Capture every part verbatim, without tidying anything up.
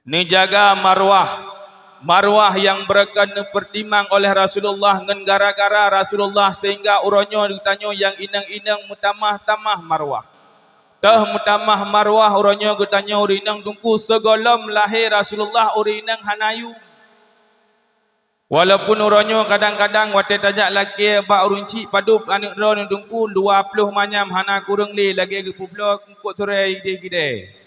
Neujaga marwah. Marwah nyang beureukat neupeutimang oleh Rasulullah ngon gara-gara Rasulullah, sehingga uroe nyoe geutanyoe nyang inong-inong meutamah-tamah marwah. Teuh meutamah marwah uroe nyoe geutanyoe ureueng inong, Teungku, sigohlom lahé Rasulullah ureueng inong hana yum. Walaupun uroe nyoe kadang-kadang watée tajak lakée bak ureueng chik padub aneuëk droeneuh, Teungku, dua ploh manyam hana kureueng lé lagée geupeubloe eungkot surée ideh keudée.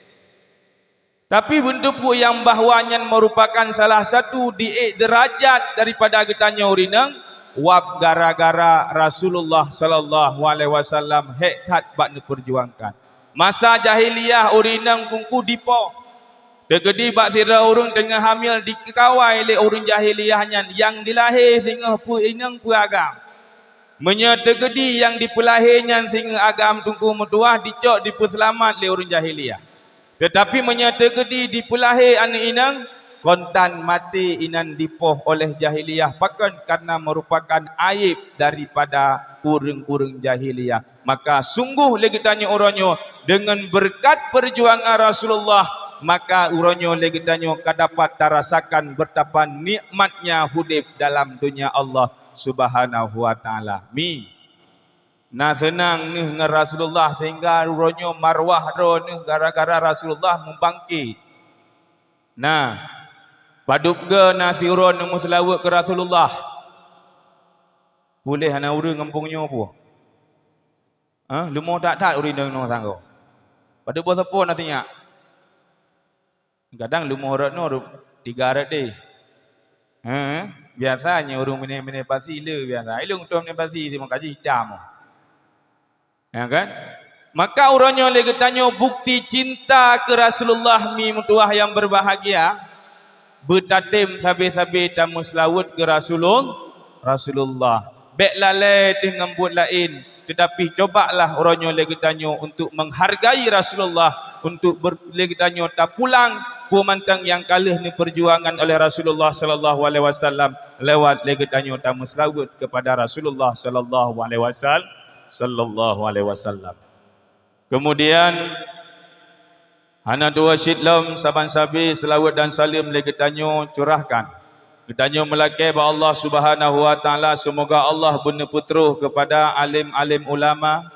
Tapi beuteupeue nyang bahwa nyan meurupakan salah satu diék deurajat daripada geutanyoe ureueng inong, wab gara-gara Rasulullah sallallahu alaihi wasallam hék that bak neupeujuangkan. Masa jahiliyah ureueng inong, Teungku, dipoh. Teukeudi bak sidroe ureueng teungoh hamil dikeukawai lé ureueng jahiliyah nyan nyang dilahé singoh peue inong peue agam. Meunyoe teukeudi nyang dipeulahé nyan singoh agam, Teungku, meutuwah dicok dipeuseulamat lé ureueng jahiliyah. Teutapi meunyoe teukeudi dipeulahé aneuëk inong, kontan maté inan dipoh oleh jahiliyah, pakon? Karena meurupakan aéb daripada ureueng-ureueng jahiliyah. Maka sunggoh lé geutanyoe uroe nyoe deungon beureukat peujuangan Rasulullah, maka uroe nyoe lé geutanyoe ka dapat tarasakan beutapa nikmatnya udeb dalam donya Allah Subhanahu wa Taala. Mi, na seunang neuh ngon Rasulullah sehingga uroe nyoe marwah droeneuh gara-gara Rasulullah meubangkét. Na, padub goe na siuroe neumeuseulaweuet keu Rasulullah. Puléh hana ureueng gampông nyoe peue? Hah, leumo that-that ureueng inong nyoe sanggoe. Padub boh sapo na sinyak. Kadang leumo rot nyoe tiga rot deh. Heh, biasa nyoe ureueng miné-miné pasi le biasa. Ilong tom miné pasi si meukaji itam. Ya kan? Maka uroe nyoe lé geutanyoe bukti cinta keu Rasulullah, mi meutuwah nyang beubahgia, beutatem sabe-sabe tameuseulaweuet keu Rasulul-, Rasulullah. Bék lalée teuh ngon buet laén, teutapi cobalah uroe nyoe lé geutanyoe untuk menghargai Rasulullah, untuk ber-, lé geutanyoe tapulang peue mantong nyang ka lheueh neupeujuangan oleh Rasulullah sallallahu alaihi wasallam lewat lé geutanyoe tameuseulaweuet kepada Rasulullah sallallahu alaihi wasal-, sallallahu alaihi wasallam. Kemudian, hana tuwoe cit lom saban sabe seulaweuet dan saleuem lé geutanyoe curahkan. Geutanyoe meulakée bak Allah Subhanahu wa Taala, seumoga Allah beuneupeutroh keupada alim-alim ulama,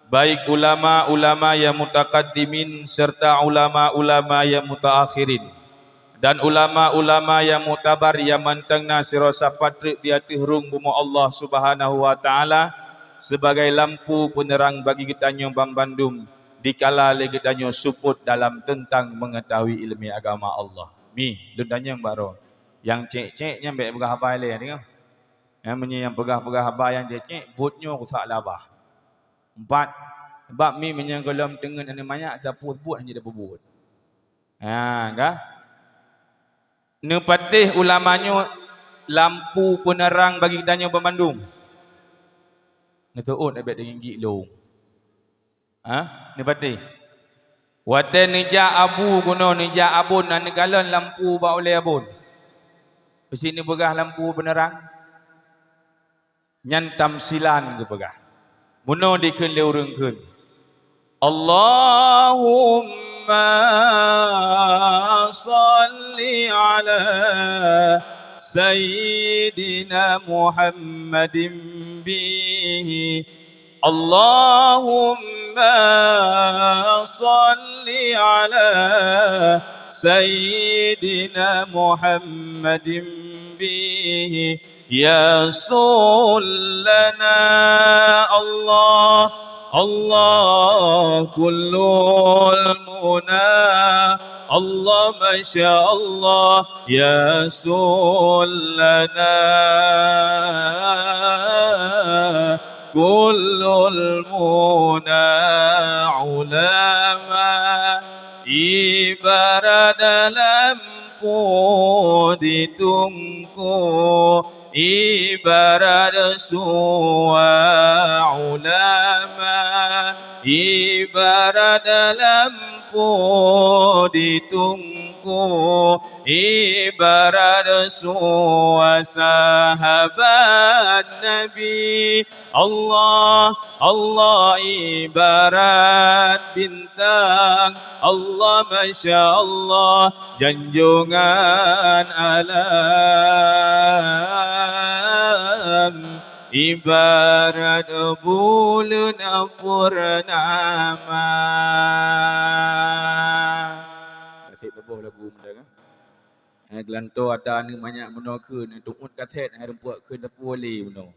baik ulama-ulama nyang mutaqaddimin serta ulama-ulama nyang mutaakhirin. Dan ulama-ulama nyang muktabar nyang mantong na sidroe sapat treuk di ateueh rhueng bumoe Allah Subhanahu wa Taala, sibagai lampu peuneurang bagi geutanyoe banmandum, dikala lé geutanyoe seupôt dalam teuntang meungeutahui iéleumé agama Allah. Mi, lôn tanyong bak droe, nyang cék-cék nyan bék peugah haba ilée, deungoe. Nyan meunyoe nyang peugah-peugah haba nyang cék-cék, buet nyoe rusak lé babah. Empat, sabab mi meunyoe gohlom teungeut aneuëk manyak, sapeue buet hana jeuet peubuet. Ha, ka? Neupatéh ulama nyoe lampu peuneurang bagi geutanyoe banmandum. Neuteuôt, bék teungieng-ngieng lôn. Ha? Neupatéh. Watée neujak abu keunoe, neujak abon, na neukalon lampu bak ulée abon. Peusi neupeugah lampu peuneurang? Nyan tamsilan geupeugah. Meunoe dikheun lé ureuëng kheun, "Allahumma shalli ala Sayyidina Muhammadin bihi." Allahumma shalli ala Sayyidina Muhammadin bihi. Ya Sulana Allah, Allah kullul muna, Allah masya Allah, ya Sulana kullul muna ulama. Ibarat lampu di tungku, ibarat suwa ulama, ibarat lampu di tungku, ibarat suwa sahabat Nabi. Allah, Allah ibarat bintang, Allah masya Allah, Junjungan alam ibarat buleuen purnama. Gasék peuboh lagu mantong, eh. Eh, geulantoe ata aneuk manyak meunoe kheun, tu'uet kaset hai rumpok kheun teupeu lé meunoe.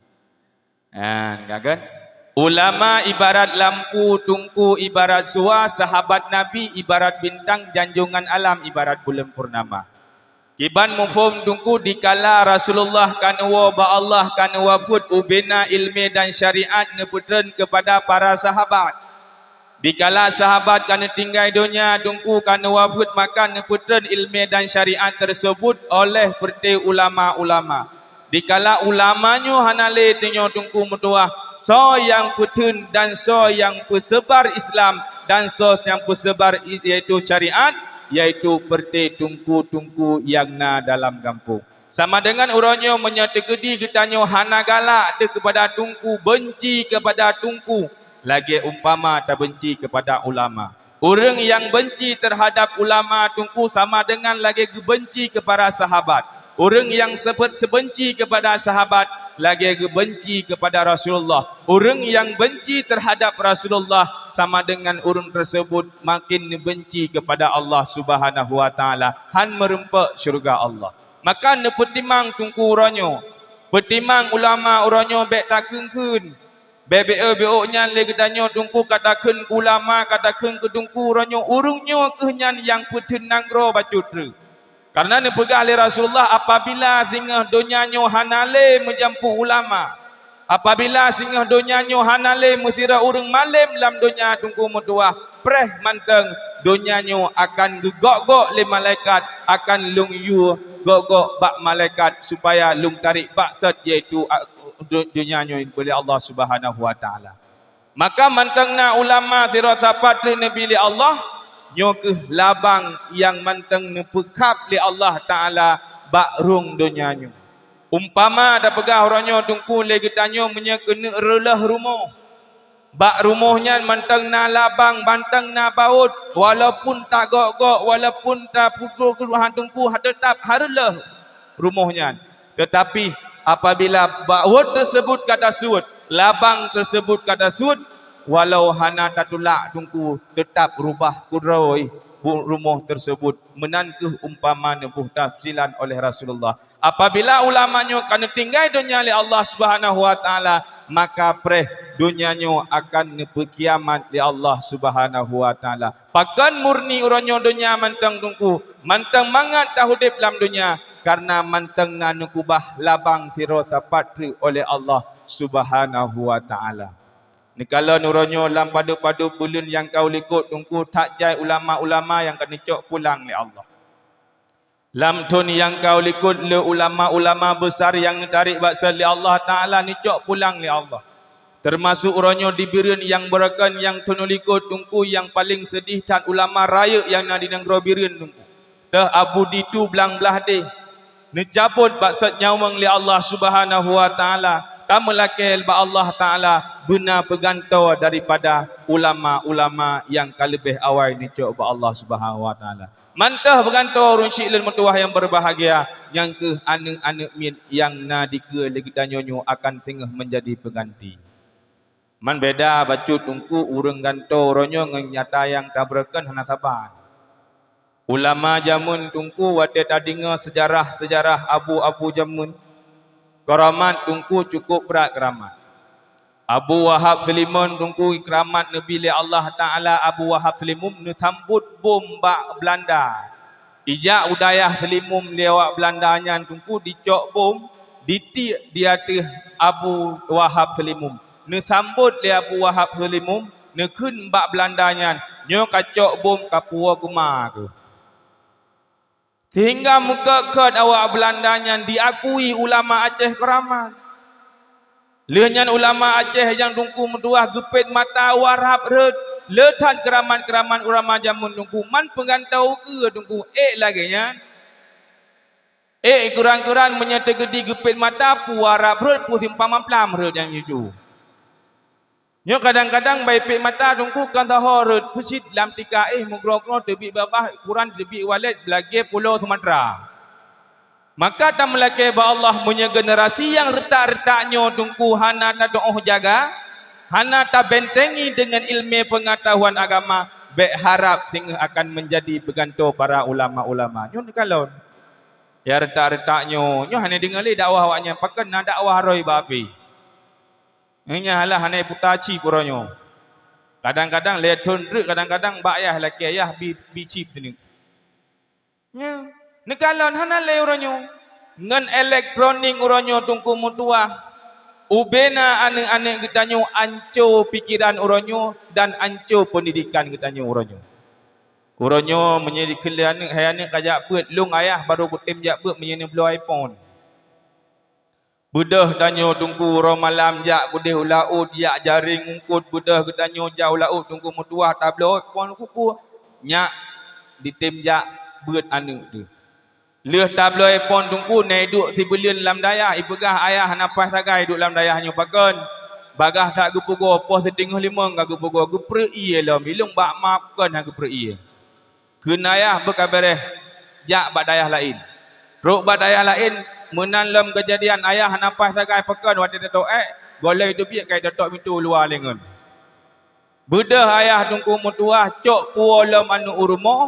Ah, ka kan? Ulama ibarat lampu, teungku ibarat sua, sahabat Nabi ibarat bintang, janjongan alam ibarat buleuen purnama. Kiban muphom teungku, dikala Rasulullah ka neuwoe bak Allah, ka neuwafeuet, ubena ilmé dan syariat neupeutreun keupada para sahabat. Dikala sahabat ka neutinggai donya, teungku ka neuwafeuet, maka neupeutreun ilmé dan syariat teuseubut oleh peureuté ulama-ulama. Dikala ulama nyoe hana lé, teungoh teungku meutuwah, soe nyang peutheun dan soe nyang peuseubar Islam dan soe nyang peuseubar i-, yaitu syariat, yaitu peureuté teungku-teungku nyang na dalam gampông. Sama deungon uroe nyoe meunyoe teukeudi geutanyoe hana galak teuh keupada teungku, beunci keupada teungku, lagée umpama tabeunci keupada ulama. Ureuëng nyang beunci teuhadab ulama teungku sama deungon lagée geubeunci keu para sahabat. Ureuëng nyang seubet seubeunci keupada sahabat lagée geubeunci keupada Rasulullah. Ureuëng nyang beunci teuhadab Rasulullah sama deungon ureuëng teuseubut maken neubeunci keupada Allah Subhanahu wa Taala, han meurumpok syeuruga Allah. Maka neupeutimang teungku uroe nyoe, peutimang ulama uroe nyoe bék takheun-kheun. Bék beu-ôk nyan lé geutanyoe teungku ka takheun keu ulama, ka takheun keu teungku uroe nyoe, ureuëng nyoe kheueh nyan nyang peutheun nanggroe bacut treuk. Kareuna neupeugah lé Rasulullah, apabila singoh donya nyoe hana lé meujampu ulama, apabila singoh donya nyoe hana lé meusidroe ureuëng malém lam donya teungku meutuwah, preh mantong donya nyoe akan geugok-gok lé malaikat, akan lôn yue gok-gok bak malaikat supaya lôn tarek baksot, yaitu, a, do-, donya nyoe lé Allah Subhanahu wa Taala. Maka mantong na ulama sidroe sapat treuk neubi lé Allah, nyoe kheueh labang nyang mantong neupeukhab lé Allah Taala bak rhueng donya nyoe. Umpama tapeugah uroe nyoe teungku lé geutanyoe meunyoe keuneuk reuloh rumoh. Bak rumoh nyan mantong na labang, mantong na bawot, walaupun tagok-gok, walaupun tapukul-kul han teungku, teutap hareuloh rumoh nyan. Teutapi apabila bawot teuseubut ka tasuet, labang teuseubut ka tasuet, walau hana tatulak teungku, teutap rubah keudroe bu-, rumoh teuseubut. Meunan kheueh umpama neuboh tafsilan oleh Rasulullah. Apabila ulama nyoe ka neutinggai donya lé Allah Subhanahu wa Taala, maka preh donya nyoe akan neupeukiamat lé Allah Subhanahu wa Taala. Pakon murni uroe nyoe donya mantong teungku, mantong mangat taudeb lam donya, kareuna mantong na neukeubah labang sidroe sapat treuk oleh Allah Subhanahu wa Taala. Neukalon uroe nyoe lam padub-padub buleuen nyang ka u likot teungku, that jai ulama-ulama nyang ka neucok pulang lé Allah. Lam thon nyang ka u likot le ulama-ulama beusar nyang neutarek baksot lé Allah Taala neucok pulang lé Allah. Teumasok uroe nyoe di Bireuen nyang beureukan nyang thon u likot teungku nyang paleng seudeh that ulama rayeuk nyang na di nanggroe Bireuen teungku. Teuh Abu Ditu Blang Blahdeh neucabot baksot nyawöng lé Allah Subhanahu wa Taala, tameulakée bak Allah Taala beuna peugantoe daripada ulama-ulama nyang ka leubeh awai neucok bak Allah Subhanahu wa Taala. Mantong beugantoe ureuëng syiek lôn meutuwah nyang beubahgia, nyang kheueh aneuëk-aneuëk miet nyang na dikeue lé geutanyoe nyoe akan singoh meunjadi peuganti. Man beda bacut teungku ureuëng gantoe uroe nyoe ngon nyata nyang tabeureukan hana saban. Ulama jameun teungku watée tadeungoe seujarah-seujarah abu-abu jameun, keuramat teungku cukôp brat keuramat. Abu Wahab Seulimum teungku keuramat neubi lé Allah Taala, Abu Wahab Seulimum neusambot bom bak Beulanda. Ijak u dayah Seulimum lé awak Beulanda nyan teungku dicok bom, ditiek di ateueh Abu Wahab Seulimum. Neusambot lé Abu Wahab Seulimum, neukheun bak Beulanda nyan, nyoe ka cok bom ka puwoe keuma kheueh. Seuhingga meukot-kot awak Beulanda nyan diakui ulama Aceh keuramat. Lheueh nyan ulama Aceh nyang teungku meutuwah geupet mata warab rhot, le that keuramat-keuramat ulama jameun teungku man peugantoe ukeue teungku ék lagée nyan. Ék keuran-keuran meunyoe teugeudi geupet mata puwarab rhot, pusimpang mamplam rhot nyang juju. Nyoe kadang-kadang bai pek mata Teungku kan saho rot peusit lam tika éh meugroe-groe teubiet babah ukuran teubiet walet beulagée pulo Sumatera. Maka tameulakée bak Allah meunyoe generasi nyang reutak-reutak nyoe Teungku hana tatuoh jaga, hana tabentengi deungon ileumé peungeutahuan agama, bék harab singoh akan meunjadi peugantoe para ulama-ulama. Nyoe neukalon. Ya reutak-reutak nyoe, nyoe hana deungoe lé dakwah awaknyan, pakon na dakwah roh iba api. Nyan halah hana puta chip uroe nyoe. Kadang-kadang lhée thon treuk, kadang-kadang bak yah lakée yah bi, bi chip sineuk. Nyoe, neukalon hana lé uroe nyoe. Ngon elektronik uroe nyoe Teungku meutuwah, ubena aneuëk-aneuëk geutanyoe anco pikeran uroe nyoe dan anco peundidikan geutanyoe uroe nyoe. Uroe nyoe meunyoe dikheun lé aneuëk, "Hai aneuëk, kajak beuet, lôn ayah barô kutem jak beuet meunyoe neubloe iPhone." Beudôh tanyoe Teungku uroe malam jak keudeh u laôt, jak jaréng ungkot, beudôh geutanyoe jak u laôt Teungku meutuwah tabloe iPhone keupeue, nyak ditem jak beuet aneuëk teuh. Lheueh tabloe iPhone Teungku na iduek sibuleuen lam dayah, ipeugah ayah hana paih sagai duek lam dayah nyoe pakon. Bagaih that geupeugoe poh siteungoh limong ka geupeugoe, geupreuek ié lom, ilong bak ma pakon hana geupreuek ié. Kheun ayah beukabareh jak bak dayah laén. Trok bak dayah laén, meunan lom keujadian ayah hana paih sagai pakon watée teutok ék, gohlom teubiet kai teutok mito luwa lé ngon. Beudôh ayah Teungku meutuwah cok puwoe lom aneuëk u rumoh,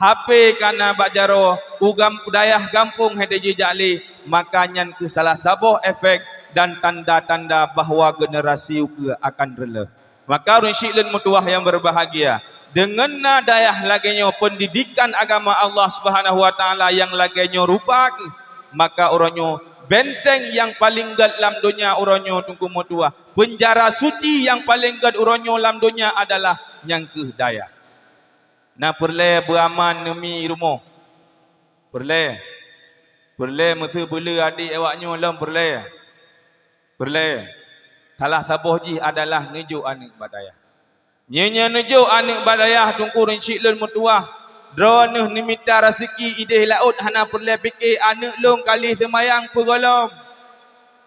H P kana bak jaroe, u gam-, dayah gampông hai teuh jijak lé, maka nyan kheueh salah saboh efek dan tanda-tanda bahwa generasi ukeue akan reuleueh. Maka ureuëng syiek lôn meutuwah nyang beubahgia, deungon na dayah lagée nyoe peundidikan agama Allah Subhanahu wa Taala nyang lagée nyoe rupa kheueh, maka uroe nyoe benteng nyang paleng gét lam donya uroe nyoe Teungku meutuwah, peunjara suci nyang paleng gét uroe nyoe lam donya adalah nyang kheueh dayah. Na peureulée beuaman neumi rumoh. Peureulée. Peureulée meuseu beuleu adék awaknyoe lom peureulée. Peureulée. Salah saboh jih adalah neujok aneuëk bak dayah. Nyoe nyoe neujok aneuëk bak dayah Teungku ureuëng syiek lôn meutuwah. Droeneueh neumita raseuki ideh laôt hana peureulée pike aneuëk lôn ka lheueh seumayang peugohlom.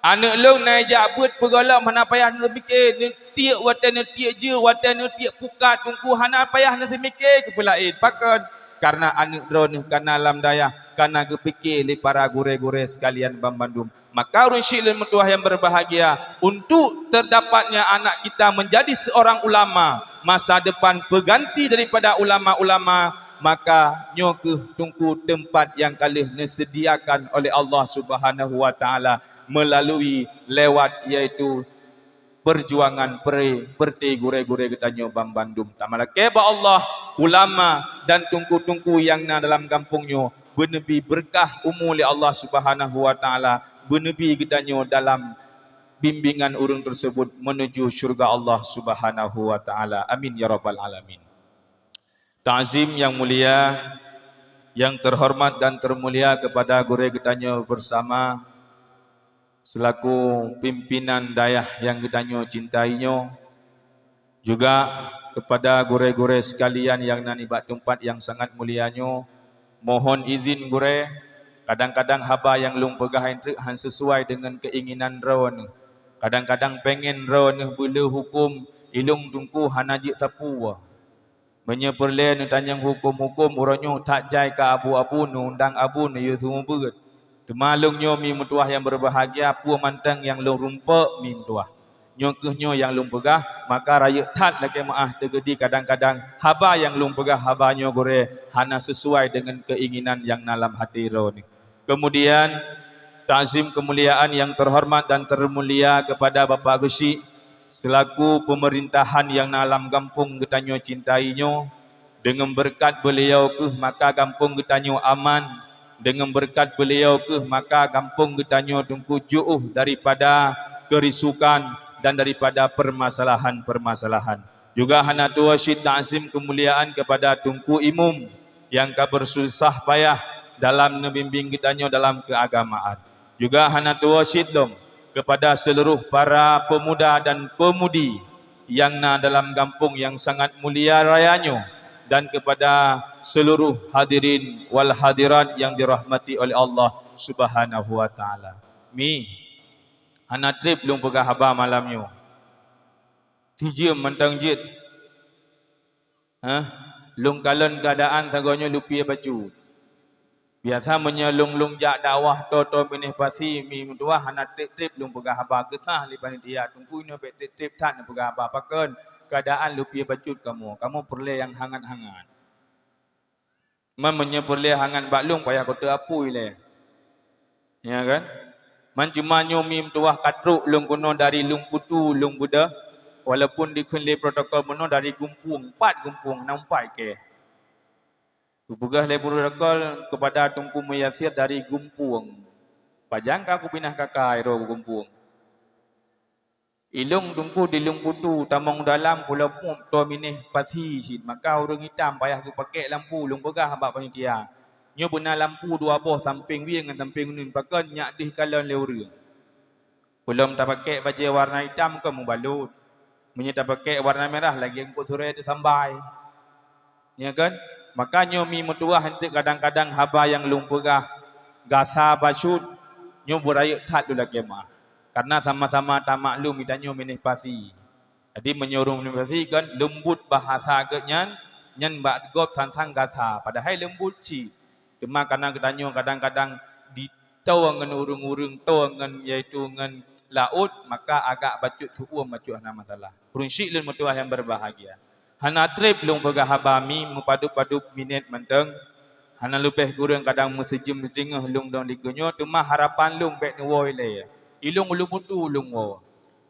Aneuëk lôn na jak beuet peugohlom hana payah neupike, neutiek watée neutiek jeue, watée neutiek pukat Teungku hana payah neuseumike keu peulaén. Pakon? Kareuna aneuëk droeneueh kana lam dayah, kana geupike lé para gurée-gurée sekalian banmandum. Maka ureuëng syiek lôn meutuwah nyang beubahgia, untuk terdapatnya anak kita menjadi seorang ulama, masa depan peuganti daripada ulama-ulama, maka nyoe kheueh Teungku teumpat nyang ka lheueh neuseudiakan oleh Allah Subhanahu wa Taala meulalu lewat yaitu peujuangan pre-, peureuté gurée-gurée geutanyoe banmandum. Tameulakée bak Allah, ulama dan teungku-teungku nyang na dalam gampông nyoe beuneubi beureukat umu lé Allah Subhanahu wa Taala, beuneubi geutanyoe dalam bimbingan ureuëng teuseubut meunuju syeuruga Allah Subhanahu wa Taala. Amin ya rabbal alamin. Takzim nyang mulia, nyang teuhoreumat dan teumulia keupada gurée geutanyoe beusama, seulaku pimpinan dayah nyang geutanyoe cintai nyoe, juga keupada gurée-gurée seukalian nyang na nibak teumpat nyang sangat mulia nyoe. Mohon izin gurée, kadang-kadang haba nyang lôn peugah nyan treuk hán sisuai deungon keuinginan droeneueh. Kadang-kadang pengen droeneueh beuleu huköm ilôn teungku hana jeuet sapeue. Meunyoe peureulée neutanyong huköm-huköm uroe nyoe that jai keu abu-abu neuundang abu neuyue seumeubeuet. Teuma lôn nyoe mi meutuwah nyang beubahgia peue mantong nyang lôn rumpok mi meutuwah. Nyoe kheueh nyoe nyang lôn peugah, maka rayeuk that lakée meuáh teugeudi kadang-kadang haba nyang lôn peugah haba nyoe gurée hana sisuai deungon keuinginan nyang na lam até droeneueh. Keumudian, takzim keumuliaan nyang teuhoreumat dan teumulia keupada Bapak Geuchik, seulaku peumeurintahan nyang na lam gampông geutanyoe cintai nyoe, deungon beureukat beuliau kheueh maka gampông geutanyoe aman, deungon beureukat beuliau kheueh maka gampông geutanyoe teungku jiôh daripada keurisukan dan daripada peumasalahan-peumasalahan. Juga hana tuwoe cit takzim keumuliaan keupada Teungku Imum nyang ka beususah payah dalam neubimbéng geutanyoe dalam keuagamaan. Juga hana tuwoe cit lom keupada seuluruh para peumuda dan peumudi nyang na dalam gampông nyang sangat mulia raya nyoe dan keupada seuluruh hadirin wal hadirat nyang dirahmati oleh Allah Subhanahu wa Taala. Mi, hana treb lôn peugah haba malam nyoe. Sijeuem mantong jeuet. Hah? Lôn kalon keuadaan sagoe nyoe lumpie bacut. Biasa meunyoe lôn-lôn jak dakwah toe-toe binéh pasi, mi meutuwah hana treb-treb lôn peugah haba, keusah lé panitia, teungku nyoe bék treb-treb that neupeugah haba. Pakon? Keuadaan lumpie bacut kamoe. Kamoe peureulée nyang hangat-hangat. Man meunyoe peureulée hangat bak lôn, payah kuteuk apui lé. Ya kan? Man cuma nyoe mi meutuwah ka trok lôn keunoe dari Lôn Putu, Lôn Beudôh, walaupun dikheun lé protokol meunoe dari Gumpueng, pat Gumpueng, hana meupat kèe. Kupeugah lé protokol keupada Teungku Muyasir dari Gumpueng. Pajan ka kupinah kaka i droe Gumpueng. Ilôn teungku di Lôn Putu tamong dalam Pulo Mup toe binéh pasi cit, maka ureuëng itam payah geupakék lampu. Lôn peugah bak panitia, "Nyoe beuna lampu dua boh, sampéng wie ngon sampéng uneun, pakon nyak deuh kalon lé ureuëng." Peulom tapakék bajée warna itam kon meubalot. Meunyoe tapakék warna mirah, lagée eungkôt surée teusambai. Ya kan? Maka nyoe mi meutuwah eunteuk kadang-kadang haba nyang lôn peugah gasa bacut, nyoe beurayeuk that lôn lakée meu'ah. Karna sama-sama tamaklum geutanyoe binéh pasi. Jadi meunyoe ureuëng binéh pasi kan leumbot bahasa geuh nyan, nyan bak gob sang-sang gasa, padahai leumbot cit. Teuma karna geutanyoe kadang-kadang ditoe ngon ureuëng-ureuëng, toe ngon, yaitu ngon laôt, maka agak bacut seuuem bacut hana masalah. Ureuëng syiek lôn meutuwah nyang berbahagia. Hana treb lôn peugah haba mi meupadub-padub minét mantong. Hana leubeh kureueng kadang meuseujeuem siteungoh lôn dong di geuh nyoe, teuma harapan lôn bék neuwoe ilée. Ilôn ulôn butu lôn woe.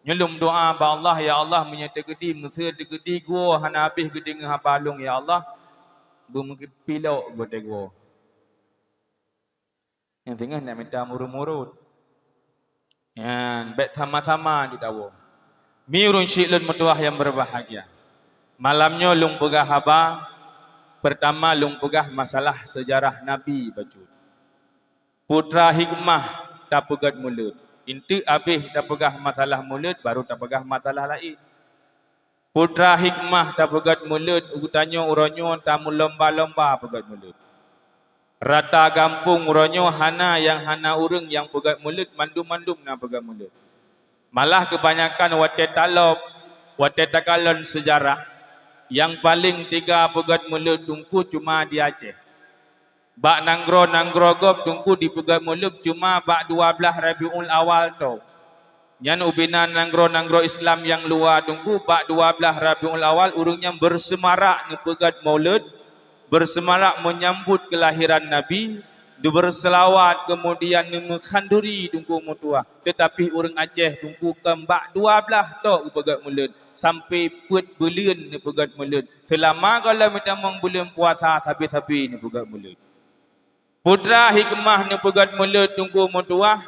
Nyoe lôn meudoá bak Allah, "Ya Allah, meunyoe teukeudi, meuseu teukeudi geuwoe hana habéh geudeungoe haba lôn, ya Allah, beumeupilok geutanyoe." Nyang singoh nak mita murot-murot. Nyan, bék sama-sama jitawoe. Mi ureuëng syiek lôn meutuwah nyang berbahagia. Malam nyoe lôn peugah haba, peurtama lôn peugah masalah seujarah Nabi bacut. Peue teuma hikmah tapeugét mulod. Eunteuk habéh tapeugah masalah mulod, baru tapeugah masalah laén. Peue teuma hikmah tapeugét mulod, geutanyoe uroe nyoe tameulomba-lomba peugét mulod. Rata gampông uroe nyoe hana nyang hana ureuëng nyang peugét mulod, mandum-mandum na peugét mulod. Malah keubanyakan watée talop, watée takalon seujarah, nyang paleng teuga peugét mulod teungku cuma di Aceh. Bak nanggroe-nanggroe gob teungku dipeugét mulod cuma bak dua blaih Rabiul Awal tok. Nyan ubena nanggroe-nanggroe Islam nyang luwa teungku bak dua blaih Rabiul Awal ureuëng nyan beuseumarak neupeugét mulod, beuseumarak meunyambot keulahiran Nabi, beurseulawat keumudian neumeukhanduri teungku meutuwah. Teutapi ureuëng Aceh teungku kon bak dua blaih tok geupeugét mulod, sampoe peuet buleuen neupeugét mulod. Seulama gohlom meutamong buleuen puasa sabe-sabe neupeugét mulod. Peue teuma hikmah neupeugét mulod teungku meutuwah?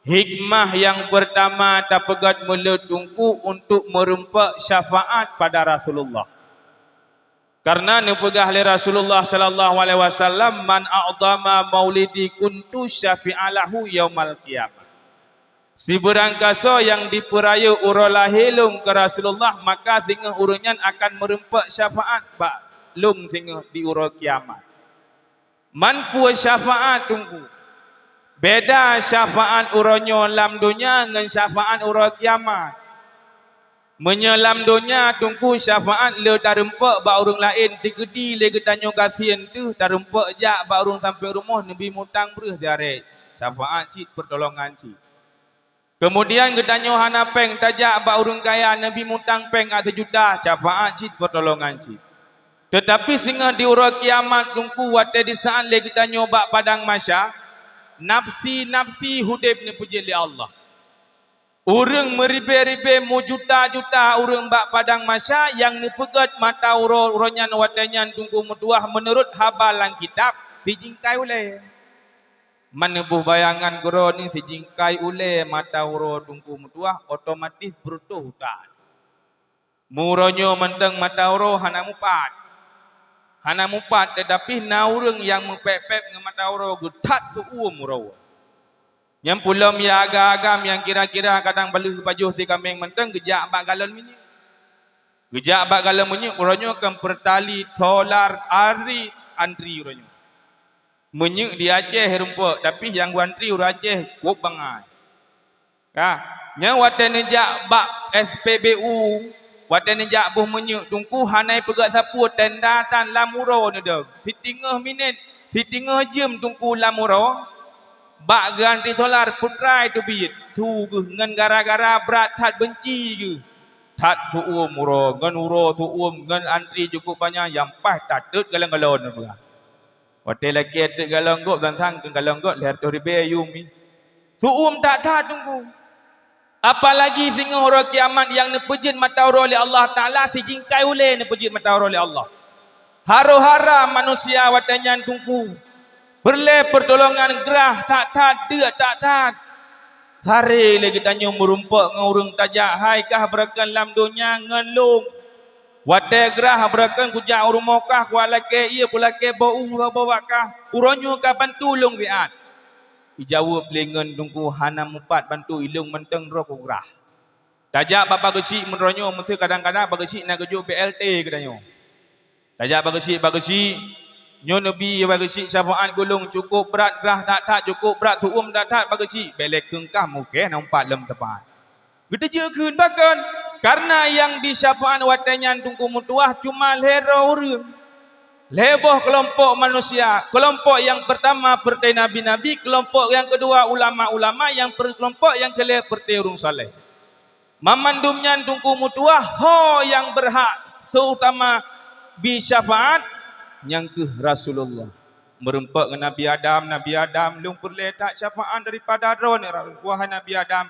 Hikmah nyang peurtama tapeugét mulod teungku untuk meureumpok syafaat pada Rasulullah. Karna neupeugah lé Rasulullah sallallahu alaihi wasallam, "Man a'dhama maulidi kuntu syafi'a lahu yaumal qiyamah." Sibeurangkasoe nyang dipeurayeuk uroe lahé lôn keu Rasulullah, maka singoh ureuëng nyan akan meureumpok syafaat bak lôn singoh di uroe kiamat. Man peue syafaat teungku? Beda syafaat uroe nyoe lam donya ngon syafaat uroe kiamat. Meunyoe lam donya teungku syafaat le tareumpok bak ureuëng laén, teukeudi lé geutanyoe gasien teuh tareumpok jak bak ureuëng sampoe rumoh neubi mutang breueh siarek. Syafaat cit, peurtolongan cit. Keumudian geutanyoe hana péng tajak bak ureuëng kaya neubi mutang péng seujuta, syafaat cit, peurtolongan cit. Teutapi singoh di uroe kiamat teungku watée disaát lé geutanyoe bak padang mahsyar, nafsi-nafsi udeb neupeujeuet lé Allah. Ureuëng meuribée-ribée meujuta-juta ureuëng bak padang mahsyar nyang neupeugét mata uroe, uroe nyan watée nyan teungku meutuwah meunurot haba lam kitab, sijingkai ulée. Man neuboh bayangan keudroe nyoe sijingkai ulée mata uroe teungku meutuwah otomatis beureutoh utak. Meuuroe nyoe mantong mata uroe hana mupat. Hana mupat, teutapi na ureuëng nyang meupéb-péb ngon mata uroe geuthat seuuem uroe. Nyang peulom ya agam-agam nyang kira-kira kadang baleueh pajoh sikaméng mantong geujak bak galon minyeuk. Geujak bak galon minyeuk uroe nyoe kon Pertalite, Solar, ari antri uroe nyoe. Minyeuk di Aceh rumpok, tapi nyang geuantri ureuëng Aceh kôb bangai. Ka, nyan watée neujak bak S P B U, watée neujak boh minyeuk Teungku hana ipeugét sapeue, tenda tan lam uroe neudong. Siteungoh minét, siteungoh jeuem Teungku lam uroe, bak geuanti solar peutrai teubiet, su geuh ngon gara-gara brat that beunci geuh. That su-uem uroe, ngon uroe su-uem, ngon antri cukup panyang, nyang paih tatot galon-galon peugah. Watée lakée teuk galon gob, sang-sang keu galon gob lhée reutôh ribée yuem jih. Su-uem that-that Teungku. Apalagi singoh uroe kiamat nyang neupeujeuet mata uroe lé Allah Taala, sijingkai ulée neupeujeuet mata uroe lé Allah. Harôh-hara manusia watée nyan Teungku. Peureulée peurtolongan grah that-that, deuk that-that. Sare lé geutanyoe meurumpok ngon ureuëng tajak, hai kah beurakan lam donya ngon lôn. Watée grah beurakan kujak u rumoh kah, kuwalakée ié, kulakée bak u saboh bak kah, uroe nyoe ka bantu lôn siat. Ijaweueb lé ngon Teungku, hana mupat bantu ilôn mantong droe kugrah. Tajak bak Bak Geuchik meunroe nyoe, meusé kadang-kadang Bak Geuchik na geujok B L T geutanyoe. Tajak Bak Geuchik, Bak Geuchik, nyoe neubi Bak Geuchik syafaat keu lôn, cukôp brat grah that-that, cukôp brat su-uem that-that Bak Geuchik, bék lé kheun kah mukée na umpat lom teupat. Geuteujeuet kheun pakon? Kareuna nyang bi syafaat watée nyan Teungku meutuwah cuma lhée droe ureuëng. Lhée boh keulompok manusia, keulompok nyang peurtama peureuté nabi-nabi, keulompok nyang keudua ulama-ulama, nyang per-, keulompok nyang keulhée peureuté ureuëng saleh. Banmandum nyan Teungku meutuwah ho nyang beurhak seuutama bi syafaat, nyang kheueh Rasulullah. Meurumpok ngon Nabi Adam, "Nabi Adam, lôn peureulée that syafaat daripada droeneuh, wahai Nabi Adam."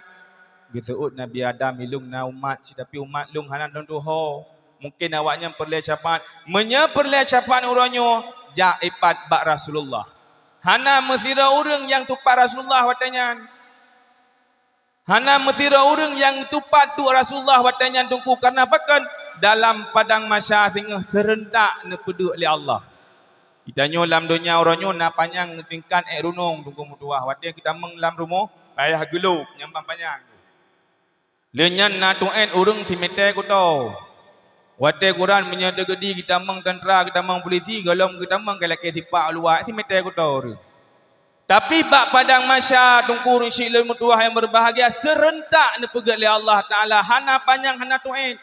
Geuseuôt Nabi Adam, "Ilôn na umat, tapi umat lôn hana lôn tuho. Mungken awaknyan peureulée syafaat." Meunyoe peureulée syafaat uroe nyoe, jak ipat bak Rasulullah. Hana meusidroe ureuëng nyang tupat Rasulullah watée nyan. Hana meusidroe ureuëng nyang tupat duek Rasulullah watée nyan Teungku, kareuna pakon? Dalam padang mahsyar singoh seureuntak neupeuduek lé Allah. Geutanyoe lam donya uroe nyoe na panyang tingkat ék runong Teungku meutuwah. Watée geutamong lam rumoh, payah geulôb nyang ban panyang. Lheueh nyan na tuet ureuëng simeté kuto. Watée kuran meunyoe teugeudi geutamong teuntra, geutamong pulisi, gohlom geutamong keu lakée sipak luwa, simeté kuto ureuëng. Tapi bak padang mahsyar Teungku ureuëng syiek lôn meutuwah nyang beubahgia, seureuntak neupeugét lé Allah Taala, hana panyang, hana tuet.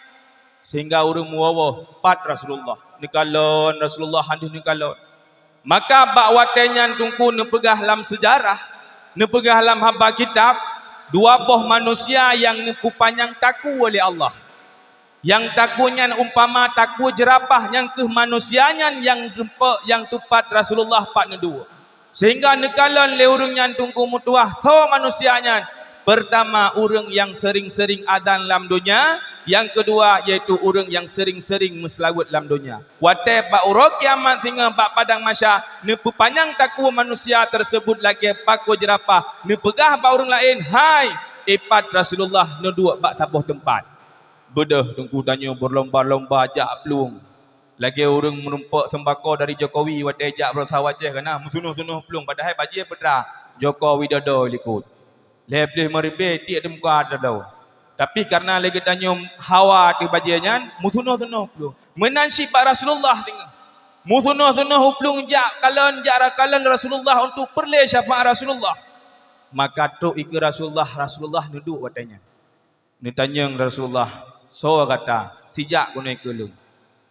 Sehingga ureuëng meuwoe-woe, pat Rasulullah. Neukalon Rasulullah, han deuh neukalon. Maka bak watée nyan Teungku neupeugah lam seujarah, neupeugah lam haba kitab, dua boh manusia nyang neupeupanyang takue lé Allah. Nyang takue nyan umpama takue jeurapah, nyang kheueh manusia nyan nyang tumpok, nyang tupat Rasulullah pat neuduek. Sehingga neukalon lé ureuëng nyan Teungku meutuwah soe manusia nyan. Peurtama, ureuëng nyang seuring-seuring azan lam donya, nyang keudua, yaitu ureuëng nyang seuring-seuring meuseulaweuet lam donya. Watée bak uroe kiamat singoh bak padang mahsyar, neupeupanyang takue manusia teuseubut lagée pakue jeurapah, neupeugah bak ureuëng laén, "Hai, ipat Rasulullah neuduek bak saboh teumpat." Beudôh Teungku tanyoe beulomba-lomba jak plueng. Lagée ureuëng meurumpok seumbako dari Jokowi watée jak beurosa u Aceh kana meusunoh-sunoh plueng, padahai bajée peudra Joko Widodo likot. Lhée pleh meuribée tiek teumuka teudoe. Tapi kareuna lé geutanyoe hawa ateueh bajée nyan, meusunoh-sunoh plueng. Meunan cit bak Rasulullah teungoh. Meusunoh-sunoh u plueng jak kalon, jak rakalon Rasulullah untuk peureulée syafaat Rasulullah. Maka trok ikeue Rasulullah, Rasulullah neuduek watée nyan. Neutanyong Rasulullah, "Soe gata? Sijak keunoe keu lôn."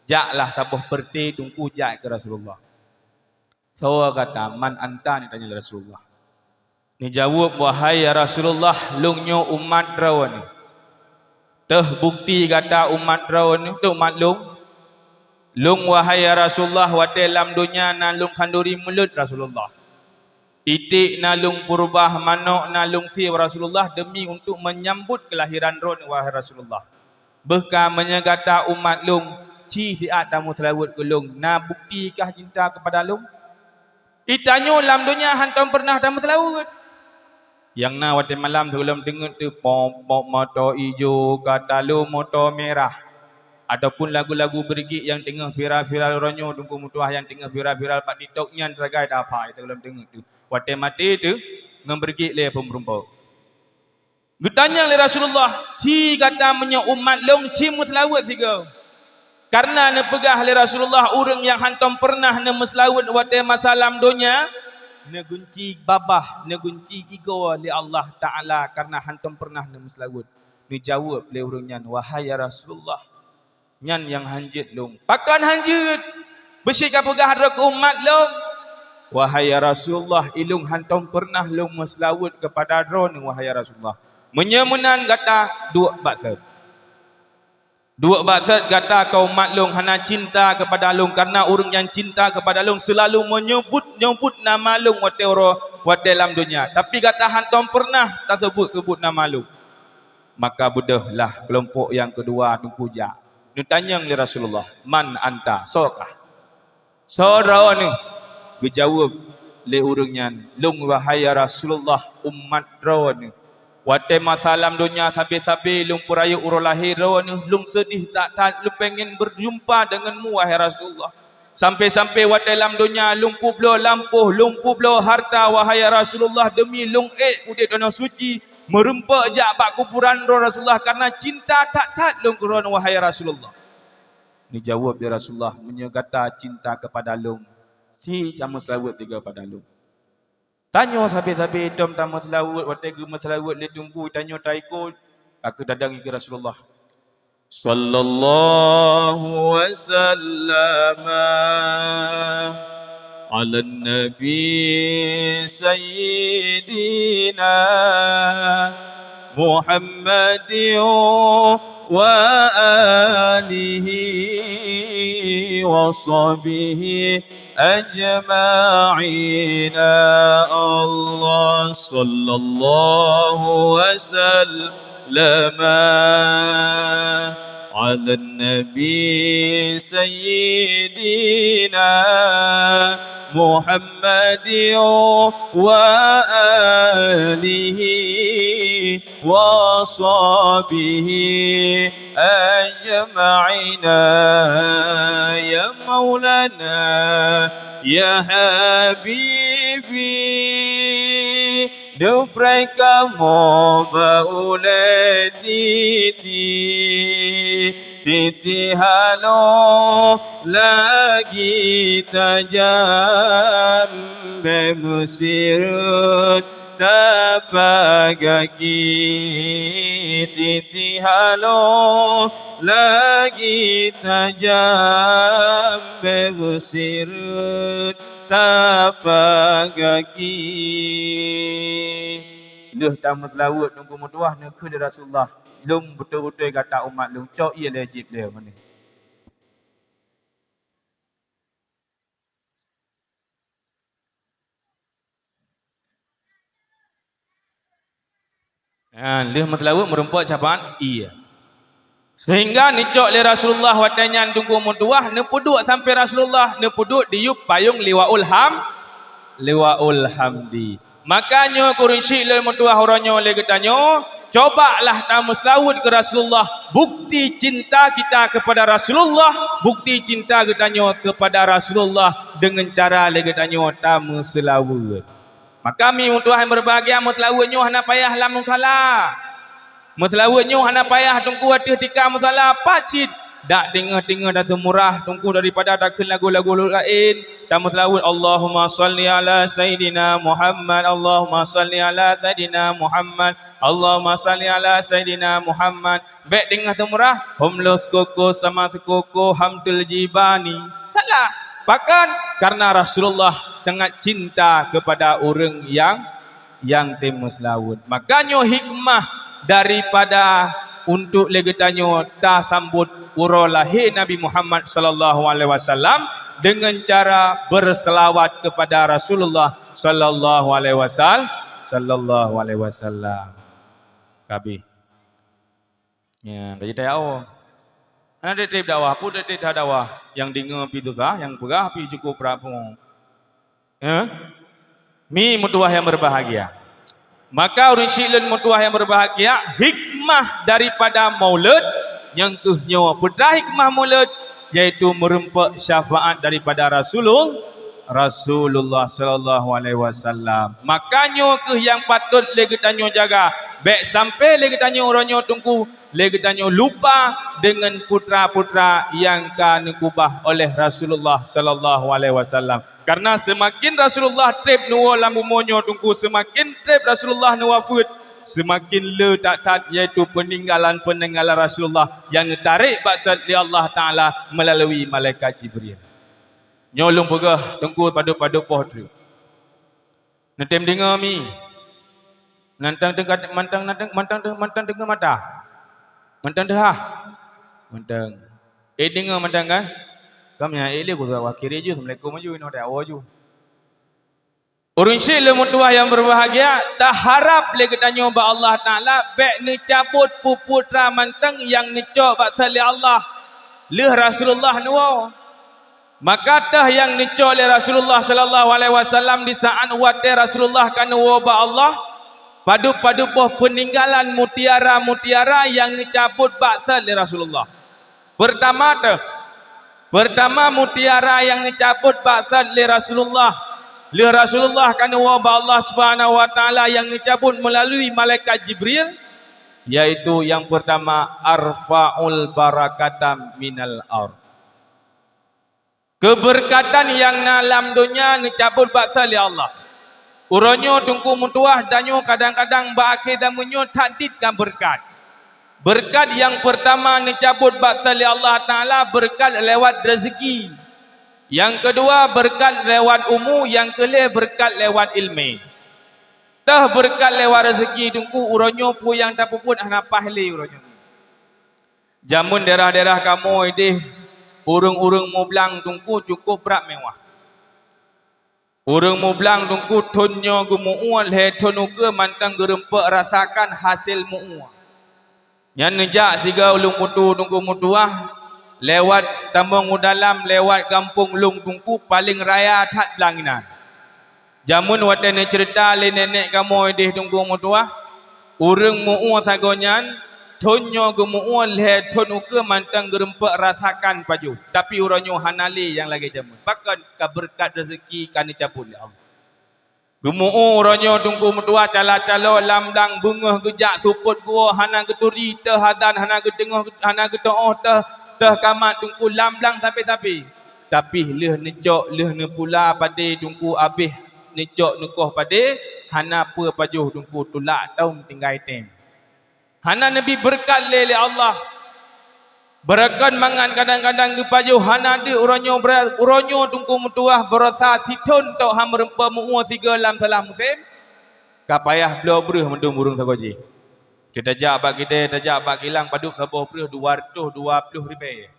"Jaklah saboh peureuté Teungku," jak keu Rasulullah. "Soe gata, man anta?" neutanyong lé Rasulullah. Neujaweueb, "Wahai ya Rasulullah, lôn nyoe umat droeneuh." "Teuh bukeuti gata umat droeneuh, teuh umat lôn?" "Lôn, wahai ya Rasulullah, watée lam donya na lôn khanduri mulod Rasulullah. Iték na lôn peureubah, manök na lôn sie Rasulullah deumi untuk meunyambot keulahiran droeneuh, wahai Rasulullah. Beuh ka meunyoe gata umat lôn, ci siat tameuseulaweuet keu lôn, na bukeuti kah cinta keupada lôn?" Geutanyoe lam donya hántom peureunah tameuseulaweuet. Nyang na watée malam sigohlom deungoe teupop-pop moto ijo ka talo moto mirah, ataupun lagu-lagu beureuguek nyang teungoh viral-viral uroe nyoe, Teungku meutuwah, nyang teungoh viral-viral bak TikTok nyan sagai taphai sigohlom deungoe teuh. Watée maté teuh ngon beureuguek lé peumeurumpok. Geutanyong lé Rasulullah, "Ci gata meunyoe umat lôn, ci meuseulaweuet sigoe?" Kareuna neupeugah lé Rasulullah, ureuëng nyang hántom peureunah neumeuseulaweuet watée masa lam donya, neugunci babah, neugunci igoe lé Allah Taala kareuna hántom peureunah neumeuseulaweuet. Neujaweueb lé ureuëng nyan, "Wahai ya Rasulullah, nyan nyang hán jeuet lôn." "Pakon hán jeuet? Beusi ka peugah droe keu umat lôn?" "Wahai ya Rasulullah, ilôn hántom peureunah lôn meuseulaweuet keupada droeneuh, wahai ya Rasulullah." "Meunyoe meunan gata duek bak thon. Duek bak thon gata keu umat lôn hana cinta keupada lôn, kareuna ureuëng nyang cinta keupada lôn seulalu meunyeubut-nyeubut nama lôn watée uroe, watée lam donya. Tapi gata hántom peureunah taseubut-seubut nama lôn." Maka beudôh lah keulompok nyang keudua teungku jak. Neutanyong lé Rasulullah, "Man anta? Soe kah? Soe droeneuh?" Geujaweueb lé ureuëng nyan, "Lôn, wahai ya Rasulullah, umat droeneuh. Watée masa lam donya sabe-sabe lôn peurayeuk uroe lahé droeneuh, lôn seudeh that-that, lôn pengen beujumpa deungon mu, wahai Rasulullah. Sampai-sampai watée lam donya lôn peubloe lampôh, lôn peubloe hareuta, wahai ya Rasulullah, deumi lôn ék udeb tanoh suci, meurumpok jak bak kuburan droe Rasulullah, kareuna cinta that-that lôn keu droeneuh, wahai ya Rasulullah." Neujaweueb lé Rasulullah, "Meunyoe gata cinta keupada lôn, si tameuseulaweuet sigoe pada lôn." Tanyoe sabe-sabe tom tameuseulaweuet, watée geumeuseulaweuet lé teungku, tanyoe taikot, ka keuh tadong keu Rasulullah. Sallallahu wasallama ala nabi sayyidina Muhammadin wa alihi wa sahbihi ajma'ina. Allah, sallallahu wasallama ala nabi sayyidina Muhammadin wa alihi wa sahbihi ajma'ina. Ya Maulana, ya Habibi, neupreh kamoe bak ulée titi, titi halo lagi tajam, bék meusireut tapak gaki, titi halo lagi tajam, bék meusireut tapak gaki. Lheueh tameuseulaweuet teungku meutuwah, neukheun lé Rasulullah, "Lôn beutôi-beutôi gata umat lôn, cok ie lé jieb lé meunan." Ha, lheueh meuseulaweuet meurumpok syafaat ie. Sehingga neucok lé Rasulullah watée nyan teungku meutuwah, neupeuduek sampoe Rasulullah, neupeuduek diyueb payong Liwaul Ham-, Liwaul Hamdi. Maka nyoe keureuen syiek lôn meutuwah uroe nyoe lé geutanyoe, cobalah tameuseulaweuet keu Rasulullah. Bukti cinta kita kepada Rasulullah, bukti cinta geutanyoe kepada Rasulullah deungon cara lé geutanyoe tameuseulaweuet. Maka mi meutuwah nyang berbahagia, meuseulaweuet nyoe hana payah lam musala. Meuseulaweuet nyoe hana payah teungku ateueh tika musala, pat cit. Dak teungoh-teungoh taseumurah teungku daripada takheun lagu-lagu laén. Tameuseulaweuet, Allahumma shalli ala Sayyidina Muhammad, Allahumma shalli ala Sayyidina Muhammad, Allahumma shalli ala Sayyidina Muhammad. Bék teungoh teumurah, hom lôn seukuku sama seukuku Hamdul Jibani. Salah. Pakon? Karena Rasulullah sangat cinta kepada ureuëng nyang, nyang teumeuseulaweuet. Maka nyoe hikmah daripada untuk lé geutanyoe tasambot uroe lahé Nabi Muhammad sallallahu alaihi wasallam dengan cara berselawat kepada Rasulullah sallallahu alaihi wasal-, sallallahu alaihi wasallam. Kabeh. Ya, jadi tayaoe. Hana tiep-tiep dakwah, peue tiep-tiep dakwah. Nyang deungoe pih susah, nyang peugah pih cukup brat pungo. Ya? Mi meutuwah nyang berbahagia. Maka ureuëng syiek lôn meutuwah nyang berbahagia, hikmah daripada Maulud, nyang keuh nyoe. Peue hikmah Maulud? Yaitu meurumpok syafaat daripada Rasulul-, Rasulullah sallallahu alaihi wasallam. Maka nyoe keuh nyang patut lé geutanyoe jaga. Bék sampoe lé geutanyoe uroe nyoe teungku lé geutanyoe lupa deungon putra-putra nyang ka neukeubah oleh Rasulullah sallallahu alaihi wasallam. Karena seumaken Rasulullah treb neuwoe lam bumoe nyoe Teungku, seumaken treb Rasulullah neuwafeuet, seumaken le that-that, yaitu peuninggalan-peuninggalan Rasulullah nyang neutarek bak sat lé Allah Taala meulalu malaikat Jibril. Nyoe lôn peugah Teungku padub-padub poh treuk. Neutem deungoe mi. Mantong teuka-, mantong, mantong, mantong, mantong deungoe mata. Mantong teuhah. Mantong. Eh, deungoe mantong kan? Kam nyang eh lé ku wakili ju, assalamualaikum ju, inoe dak ju. Ureuëng syik lé meutuwah nyang beubahgia, taharab lé geutanyoe bak Allah Taala bék neucabot peue-peue tra mantong nyang neucok bak sat lé Allah. Lheueh Rasulullah neuwoe. Maka teuh nyang neucok lé Rasulullah sallallahu alaihi wasallam di saat watée Rasulullah ka neuwoe bak Allah, padub-padub boh peuninggalan mutiara-mutiara nyang neucabot bak sat lé Rasulullah. Peurtama teuh, peurtama mutiara nyang neucabot bak sat lé Rasulullah, lheueh Rasulullah ka neuwoe bak Allah Subhanahu wa Taala nyang neucabot meulalu malaikat Jibril, yaitu nyang peurtama, arfa'ul barakata minal ard. Keubeurkatan nyang na lam donya neucabot bak sat lé Allah. Uroe nyoe Teungku meutuwah, tanyoe kadang-kadang bak akhé zameun nyoe that dit ngon beurkat. Beurkat nyang peurtama neucabot bak sat lé Allah Taala beurkat lewat reuzeuki. Nyang keudua beurkat lewat umu, nyang keulhée beurkat lewat iéleumé. Teuh beurkat lewat reuzeuki Teungku, uroe nyoe peue nyang tapeubuet hana paih lé uroe nyoe. Jameun daerah-daerah kamoe ideh, ureuëng-ureuëng mublang Teungku cukôp brat mewah. Ureuëng mublang Teungku thon nyoe geumeu'ue lhée thon ukeue mantong geurumpok rasakan hasé meu'ue. Nyan neujak sigoe ulôn putôh Teungku meutuwah, lewat tamong u dalam, lewat gampông lôn Teungku paleng raya that blang inan. Jameun watée neuceurita lé nenek kamoe ideh Teungku meutuwah, ureuëng meu'ue sagoe nyan, thon nyoe geumeu'ue lhée thon ukeue mantong geurumpok rasakan pajoh, tapi uroe nyoe hana lé nyang lagée jameun. Pakon? Ka beurkat reuzeuki ka neucabot lé Allah. Geumeu'ue uroe nyoe Teungku meutuwah cala-calo lam blang beungoh geujak seupôt geuwoe hana geuturi, teuh azan hana geuteungoh, hana geuteu'oh, teuh, teuh kamat Teungku lam blang sabe-sabe. Tapi lheueh neucok, lheueh neupula padé Teungku abéh neucok neukoh padé, hana peue pajoh Teungku tulak tom tinggai tem. Hana neubi beurkat lé, lé Allah. Beureukat mangat kadang-kadang geupajoh hana deuek uroe nyoe, uroe nyoe Teungku meutuwah baroesa sithon tok han meurumpok meu'ue sigoe lam salah musém. Ka payah bloe breueh mandum ureuëng sagoe jih. Teuh tajak bak kidée, tajak bak kilang padub saboh breueh dua reutôh dua ploh ribée.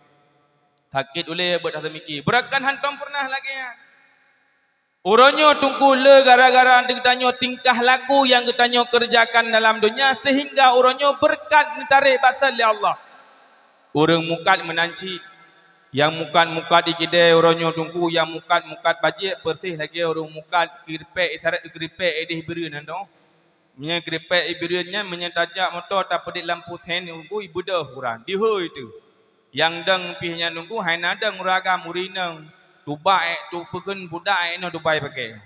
Sakét ulée beuet hase miki. Beureukat hantom peureunah lagée nyan. Uroe nyoe Teungku le gara-gara geutanyoe tingkah laku nyang geutanyoe keureujakan dalam donya seuhingga uroe nyoe beurkat neutarek bak sat lé Allah. Ureuëng mukat meunan cit. Nyang mukat-mukat di kidée uroe nyoe Teungku nyang mukat-mukat bajée peureséh lagée ureuëng mukat keuripék, isyarat keuripék ideh Bireuen nyan dong. Meunyoe keuripék Bireuen nyan meunyoe tajak moto tapeudek lampu sen Teungku ibeudoh uran dihôi teuh. Nyang dong pih nyan Teungku hai na dong ureuëng agam ureuëng inong tubak ék tu peukheun budak ék inoe tubai paké.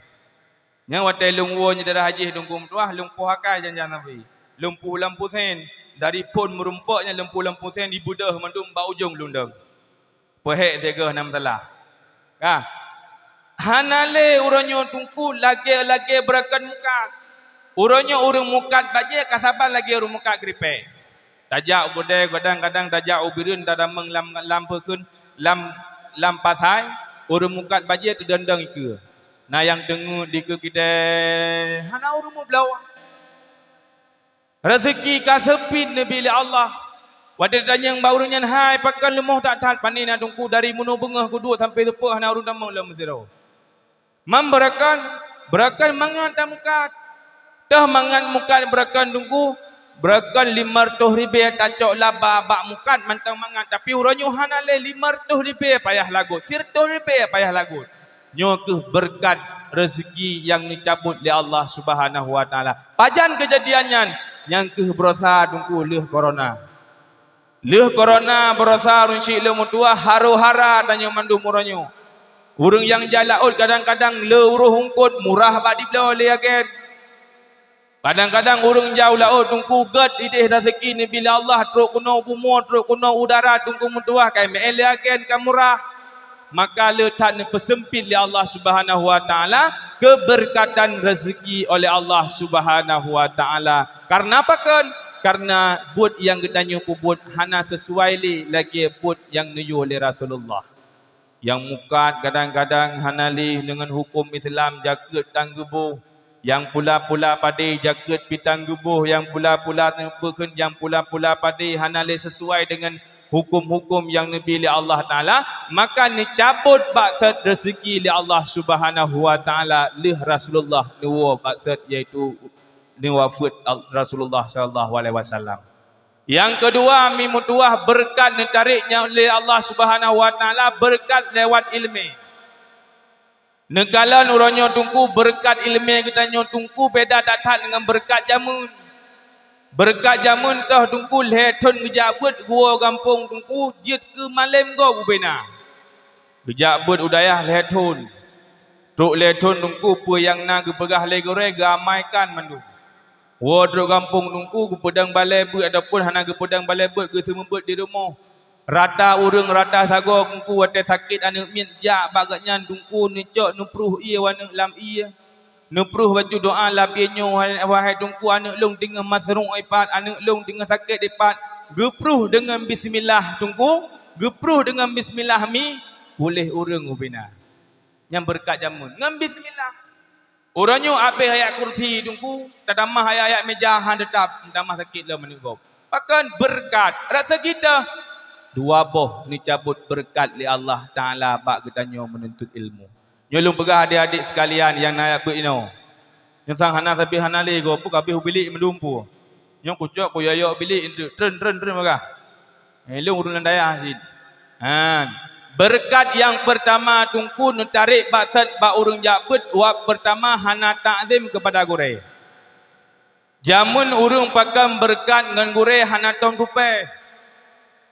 Nyan watée lôn woe nyoe daerah jih Teungku meutuwah lôn poh akai jan-jan sabe. Lôn poh lampu sen dari phon meurumpok nyan lôn poh lampu sen ibeudoh mandum bak ujong lôn dong. Peuhék sigoe na meusalah. Ka. Hana lé uroe nyoe Teungku lagée-lagée beureukat mukat. Uroe nyoe ureuëng mukat bajée ka saban lagée ureuëng mukat keuripék. Tajak u keudée kadang-kadang tajak u Bireuen tadamong lam, lam peukheun, lam, lam pasai, ureuëng mukat bajée teudong-dong ikeue. Na nyang teungeut dikeue kidée, hana ureuëng meubloe. Reuzeuki ka seupiet neubi lé Allah. Watée tanyong bak ureuëng nyan, "Hai, pakon leumoh that-that?" "Pane na Teungku, dari meunoe beungoh geuduek sampoe seupôt hana ureuëng tamong lom sidroe." Man beureukat, beureukat mangat tamukat. Teuh mangat mukat beureukat Teungku, beureukat limong reutôh ribée tacok laba bak mukat mantong mangat, tapi uroe nyoe hana lé limong reutôh ribée payah lagot, sireutôh ribée payah lagot. Nyoe kheueh beureukat reuzeuki nyang neucabot lé Allah Subhanahu wa Taala. Pajan keujadian nyan? Nyan kheueh baroesa Teungku lheueh korona. Lheueh korona baroesa ureuëng syik lôn meutuwah, haro-hara tanyoe mandum uroe nyoe. Ureuëng nyang jak laôt kadang-kadang le uroh eungkôt murah bak dibloe lé agen. Kadang-kadang ureuëng jak u laôt teungku gét idéh raseuki neubi lé Allah, trok keunoe bumoe, trok keunoe udara teungku meutuwah, kai meu'én lé agen ka murah. Maka le that neupeuseumpit lé Allah Subhanahu wa Taala keubeurkatan raseuki oleh Allah Subhanahu wa Taala. Kareuna pakon? Kareuna buet nyang geutanyoe peubuet hana sisuai lé lagée buet nyang neuyue lé Rasulullah. Nyang mukat kadang-kadang hana lé deungon huköm Islam, jakeuet tan geuboh. Nyang pula-pula padé jakeuet pih tan geuboh, nyang pula-pula neupeukeun, nyang pula-pula padé hana lé sisuai deungon huköm-huköm nyang neubi lé Allah Taala, maka neucabot bak sot raseuki lé Allah Subhanahu wa Taala lheueh Rasulullah neuwoe bak sot, yaitu neuwafeuet Rasulullah sallallahu alaihi wasallam. Nyang keudua, mi meutuwah beureukat neutarek nyan lé Allah Subhanahu wa Taala beureukat lewat iéleumé. Neukalon uroe nyoe teungku beureukat iéleumé geutanyoe teungku beda that-that deungon beureukat jamén. Beureukat jamén toh teungku lhée thon geujak beuet geuwoe gampông teungku jeuet keu malém gob ubena. Geujak beuet u dayah lhée thon. Trok lhée thon teungku peue nyang na geupeugah lé gurée geuamaikan mandum. Woe trok gampông teungku geupeudong balée beuet ataupun hana geupeudong balée beuet geuseumeubeuet di rumoh. Rata ureuëng rata sagoe teungku watée sakét aneuëk miet jak bak gobnyan teungku neucok neuprôh ié aneuëk lam ié. Neuprôh bacut doá lam ié nyoe, wahai, wahai teungku, aneuëk lôn teungoh maseuruek ipat, aneuëk lôn teungoh sakét ipat. Geuprôh deungon bismillah teungku, geuprôh deungon bismillah mi puléh ureuëng ubena. Nyang beureukat jamén ngon bismillah. Uroe nyoe abéh ayat kursi teungku, tatamah ayat-ayat meuja han teutab, meutamah sakét lom aneuëk gob. Pakon beureukat? Rasa gita dua boh neucabot beureukat lé Allah Taala bak geutanyoe meununtut ilmu. Nyoe lôn peugah adék-adék seukalian nyang na jak beuet inoe. Nyoe sang hana sabe hana lé gob, peue ka abéh u bilék meudum peue. Nyoe kucok kuyok-yok bilék, treun, treun, treun bagah. Eh, lôn ureuëng lam dayah cit. Han. Beureukat nyang peurtama teungku neutarek bak sot bak ureuëng jak beuet, wab peurtama hana takzim keupada gurée. Jamén ureuëng pakon beureukat ngon gurée hana tom tupée.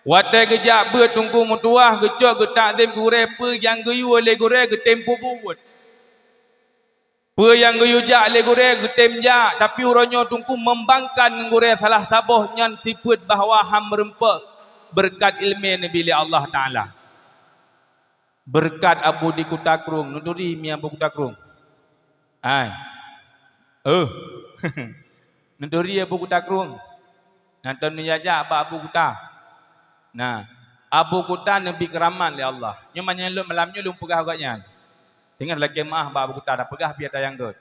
Watée geujak beuet teungku meutuwah geucok geutakzim keu gurée, peue nyang geuyue lé gurée geutem peubuet. Peue nyang geuyue jak lé gurée geutem jak, tapi uroe nyoe teungku meumbangkan ngon gurée salah saboh nyan sifeuet bahwa han meurumpok beureukat iéleumé neubi lé Allah Taala. Beureukat Abu di Kuta Krueng, neuturi mi Abu Kuta Krueng? Hai. Eh. Neuturi Abu Kuta Krueng? Nyan tom neujak bak Abu Kuta. Nah, Abu Kuta neubi keuramat lé Allah. Nyoe manyang lôn malam nyoe lôn peugah gobnyan. Teungoh lakée meuáh bak Abu Kuta, tapeugah biar tayang gét.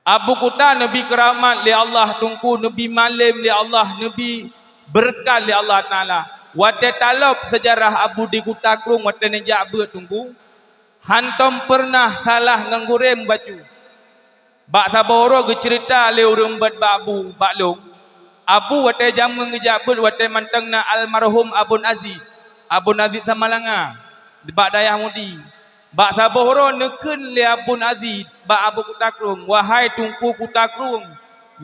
Abu Kuta neubi keuramat lé Allah teungku, neubi malém lé Allah, neubi beureukat lé Allah Taala. Watée talop seujarah Abu di Kuta Krueng watée neujak beuet teungku, hantom peureunah salah ngon gurée meubacut. Bak saboh uroe geuceurita lé ureuëng beuet bak Abu, bak lôn, Abu watée jamén geujak beuet watée mantong na almarhum Abon Aziz, Abon Aziz Samalanga, bak dayah Mudi. Bak saboh uroe neukheun lé Abon Aziz bak Abu Kuta Krueng, "Wahai Teungku Kuta Krueng,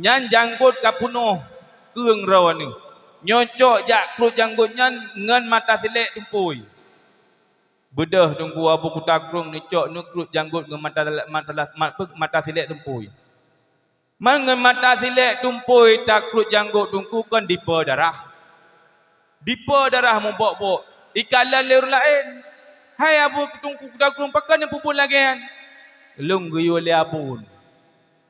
nyan janggôt ka peunoh keueng droeneuh. Nyoe cok jak krot janggôt nyan ngon mata silék tumpôi." Beudôh Teungku Abu Kuta Krueng neucok neukrot janggôt ngon mata, mata, mata, mata silék tumpôi. Man ngon mata silék tumpôi takrot janggôt Teungku kon dipe darah. Dipe darah mubok-bok. Ikalon lé ureuëng laén, "Hai Abu Teungku Kuta Krueng, pakon neupeubuet lagée nyan?" "Lôn geuyue lé Abon."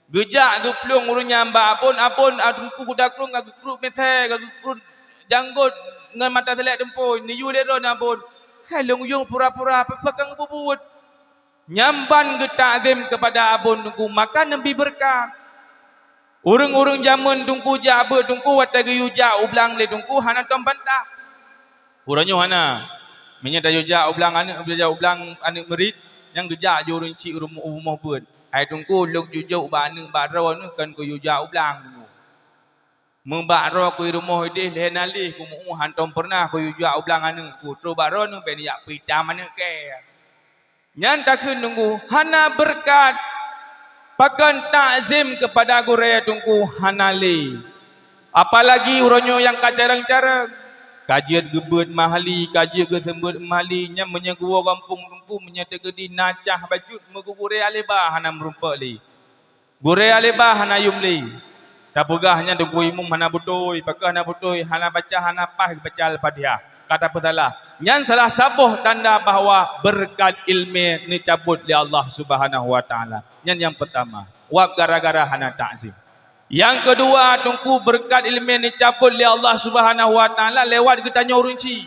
Geujak geuplueng ureuëng nyan bak Abon, "Abon, a, Teungku Kuta Krueng ka geukrot misée, ka geukrot janggôt ngon mata silék tumpôi, neuyue lé droeneuh Abon." "Hai lôn yue pura-pura, peue-peue ka geupeubuet?" Nyan ban geutakzim keupada Abon Teungku, maka neubi beureukat. Ureuëng-ureuëng jamén Teungku jak beuet Teungku, watée geuyue jak u blang lé Teungku hana tom bantah. Uroe nyoe hana. Meunyoe tayue jak u blang aneuëk, jak u blang aneuëk murit, nyang geujak jih ureuëng chik u rumoh, u rumoh beuet. "Hai Teungku, lôn jujok bak aneuëk bak droeneuh kon keu yue jak u blang Teungku." Meubak droe keu rumoh idéh lhée nalih keu meu-ueh hantom peureunah keu yue jak u blang aneuëk, keu trok bak droeneuh bék neujak peuitam aneuëk kée. Nyan takheun Teungku hana beureukat. Pakon takzim keupada gurée Teungku hana lé. Apalagi uroe nyoe nyang ka carông-carông. Ka jeuet geubeuet mahali, ka jeuet geuseumeubeuet mahali, nyan meunyoe geuwoe gampông Teungku, meunyoe teukeudi na cah bacut meugeugurée aléba hana meurumpok lé. Gurée aléba hana yum lé. Tapeugah nyan Teungku Imum hana beutôi, pakon hana beutôi, hana baca, hana paih baca Al-Fatihah. Ka tapeusalah. Nyan salah saboh tanda bahwa beureukat ileumèe neucabot lé Allah Subhanahu wa Taala. Nyan nyang peurtama, wab gara-gara hana takzim. Nyang keudua, Teungku, beureukat ileumèe neucabot lé Allah Subhanahu wa Taala lewat geutanyoe ureueng chik.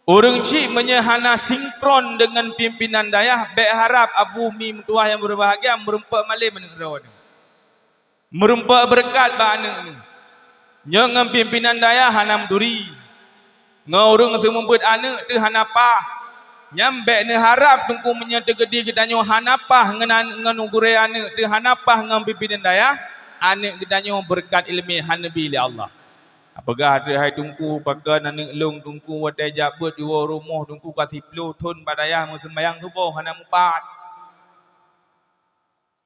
Ureueng chik meunyoe hana sinkron deungon pimpinan dayah, bèk harab Abu Mi meutuwah nyang beubahgia meurumpok malém aneuk droeneuh. Meurumpok beureukat bak aneuk neuh. Nyoe ngon pimpinan dayah hana meuturi. Ngon ureueng seumeubeuet aneuk teuh hana paih. Nyan bèk neuharab Teungku meunyoe teukeudi geutanyoe hana paih ngon an-, ngon gurèe aneuk teuh hana paih ngon pimpinan dayah, aneuk geutanyoe beureukat ileumèe hana neubi lé Allah. Peugah teuk hai Teungku, pakon aneuk lôn Teungku watèe jak beuet jiwoe rumoh Teungku ka siplôh thon bak dayah meuseumayang suboh hana mupat.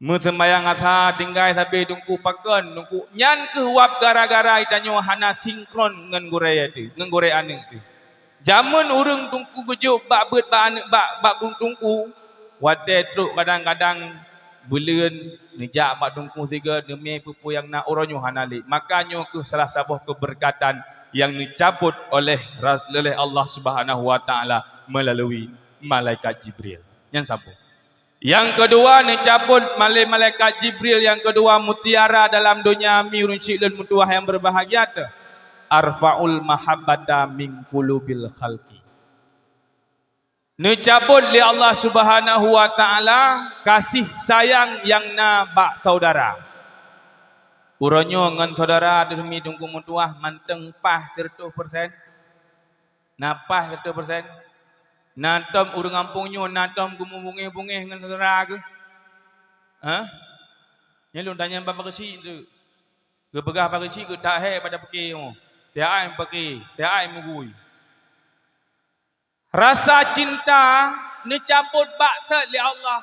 Meuseumayang asa tinggai sabe Teungku pakon Teungku. Nyan kheueh wab gara-gara geutanyoe hana sinkron ngon gurèe teuh, ngon gurèe aneuk teuh. Jameun ureueng Teungku geujok bak beuet bak aneuk bak, bak Teungku, watèe trok kadang-kadang buleuen neujak bak Teungku sigoe neumè peue-peue nyang na uroe nyoe hana lé. Maka nyoe kheueh salah saboh keubeureukatan nyang neucabot oleh ra-, oleh Allah Subhanahu wa Taala meulalu malaikat Jibril. Nyan saboh. Nyang keudua, neucabot malé-, malaikat Jibril nyang keudua mutiara dalam donya mi ureueng chik lôn meutuwah nyang beubahgia teuh. Arfa'ul mahabbata min qulubil khalqi. Neucabot lé Allah Subhanahu wa Taala kasih sayang nyang na bak saudara. Uroe nyoe ngon saudara teuh mi Teungku meutuwah mantong paih sireutoh persen? Na paih sireutoh persen? Na tom ureueng gampông nyoe na tom geumubungéh-bungéh ngon saudara keuh? Hah? Nyan lôn tanyong bak Pak Geuchik tu. Geupeugah Pak Geuchik keuh that hék pada pike nyoe. Tiap ai meupaké, tiap ai meugui. Rasa cinta neucabot bak sot lé Allah.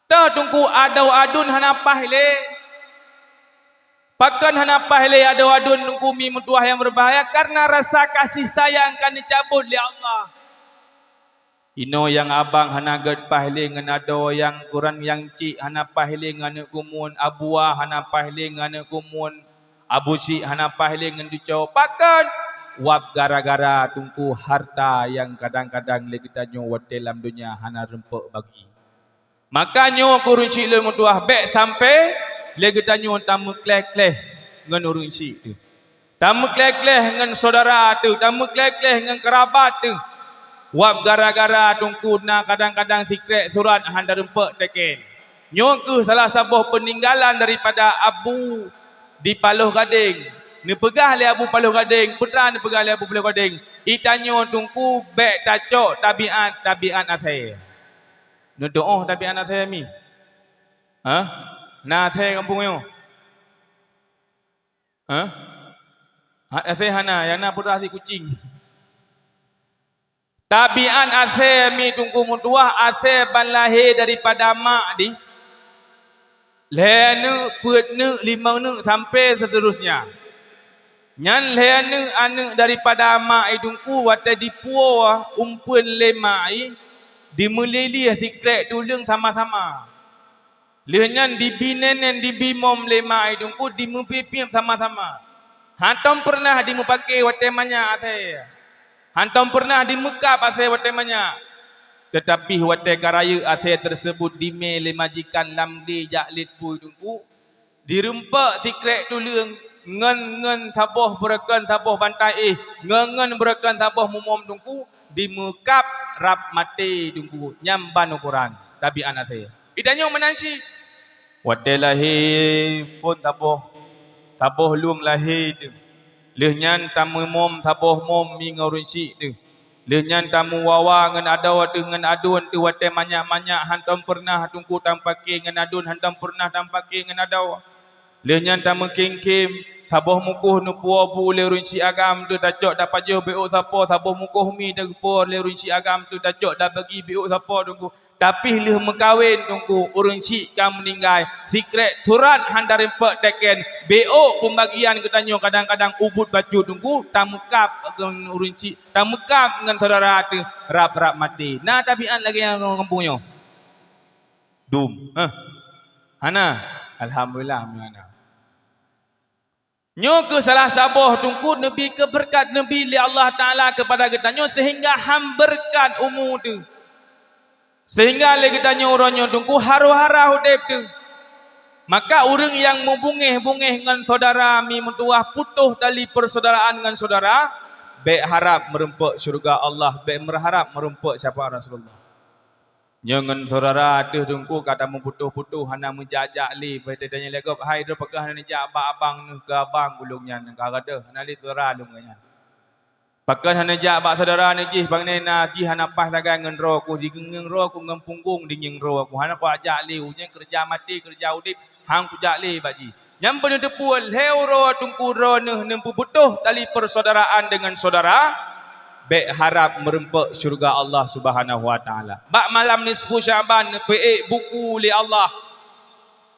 Toh Teungku adoe aduen hana paih lé? Pakon hana paih lé adoe aduen Teungku mi meutuwah nyang beubahgia? Karena rasa kasih sayang ka neucabot lé Allah. Inoe nyang abang hana gét paih lé ngon adoe, nyang kuran nyang chik hana paih lé ngon aneuk keumuen, abua hana paih lé ngon aneuk keumuen, abu chik hana paih lé ngon cucoe. Pakon? Wab gara-gara Teungku harta nyang kadang-kadang lé geutanyoe watèe lam donya hana rumpok bagi. Maka nyoe keuh ureueng chik lôn meutuwah bèk sampai lé geutanyoe tameukleh-kleh ngon ureueng chik teuh. Tameukleh-kleh ngon saudara teuh, tameukleh-kleh ngon keurabat teuh. Wab gara-gara Teungku na kadang-kadang sikrek surat hana rumpok teken. Nyoe keuh salah saboh peuninggalan daripada Abu di Paloh Gadeng. Neupeugah lé Abu Paloh Gadeng, peue teuma neupeugah lé Abu Paloh Gadeng, geutanyoe Teungku bèk tacok tabiat-tabiat asèe. Neutuoh tabiat asèe mi? Hah? Na asèe gampông nyoe? Hah? Ha, asèe hana, nyang na peurah si kucing. Tabiat asèe mi Teungku meutuwah, asèe ban lahé daripada mak di. Lhèe neuk, peuet neuk, limong neuk, sampai seterusnya. Nyan lhèe neuk aneuk daripada mak i Teungku watèe dipuwoe umpeuen lé mak i, dimeulilieh sikrek tuleueng sama-sama. Lheueh nyan dibi nènèn dibi mom lé mak i Teungku, dimeupiep-piep sama-sama. Hantom peureunah dimeupaké watèe manyak asèe. Hantom peureunah dimeukab asèe watèe manyak. Teutapi watèe ka rayeuk asèe teuseubut dimè lé majikan lam glé jak lét bui Teungku, dirumpok sikrek tuleueng ngon, ngon saboh beureukan saboh bantai éh, ngon, ngon beureukan saboh mumom Teungku, dimeukab rab maté Teungku, nyan ban ukoran tabiat asèe. Geutanyoe meunan cit. Watèe lahé phôn saboh, saboh lueng lahé teuh. Lheueh nyan tameumom saboh mom mi ngon ureueng chik teuh. Lheueh nyan tameuwawa ngon adoe teuh ngon aduen teuh watèe manyak-manyak hantom peureunah Teungku tameupaké ngon aduen hantom peureunah tameupaké ngon adoe. Lheueh nyan tameukhém-khém, saboh mukoh neupuwoe bu lé ureueng chik agam teuh tacok tapajoh beuôk sapo, saboh mukoh mi teuh geupuwoe lé ureueng chik agam teuh tacok tabagi beuôk sapo Teungku. Tapi lheueh meukawen Teungku, ureueng chik ka meuninggai, sikrek surat hana rimpok teken, beuôk peumbagian geutanyoe kadang-kadang ubit bacut Teungku, tameukab ngon ureueng chik, tameukab ngon syedara teuh rab-rab maté. Na tabiat lagèe nyan lam gampông nyoe? Dum. Hah? Hana. Alhamdulillah, meunyoe na. Nyoe keuh salah saboh Teungku neubi keu beureukat neubi lé Allah Taala keupada geutanyoe seuhingga han beureukat umu teuh. Seuhingga lé geutanyoe uroe nyoe Teungku harôh-harah udeb teuh. Maka ureuëng nyang meubungéh-bungéh ngon syedara mi meutuwah putôh tali peuseudaraan ngon syedara, bék harab meurumpok syeuruga Allah, bék meuharab meurumpok syafaat Rasulullah. Nyoe ngon syedara teuh Teungku ka tameuputôh-putôh hana meujak-jak lé, bak teuh tanyoe lé gob, "Hai droe, pakon hana neujak bak abang neuh keu abang ulôn nyan ka gadôh, hana lé syedara lôn nyan." Pakon hana jak bak syedara neuh jih, pakon na jih hana paih sagai ngon droe ku, jigeungieng droe ku ngon punggong digieng droe ku, hana kujak lé, uroe nyoe keureuja maté keureuja udeb, han kujak lé bak jih. Nyan beuneuteupeu lhée uroe Teungku droeneuh neupeubutôh tali peuseudaraan deungon syedara, bék harab meurumpok syeuruga Allah Subhanahu wa Taala. Bak malam nisfu Sya'ban neupeuék buku lé Allah.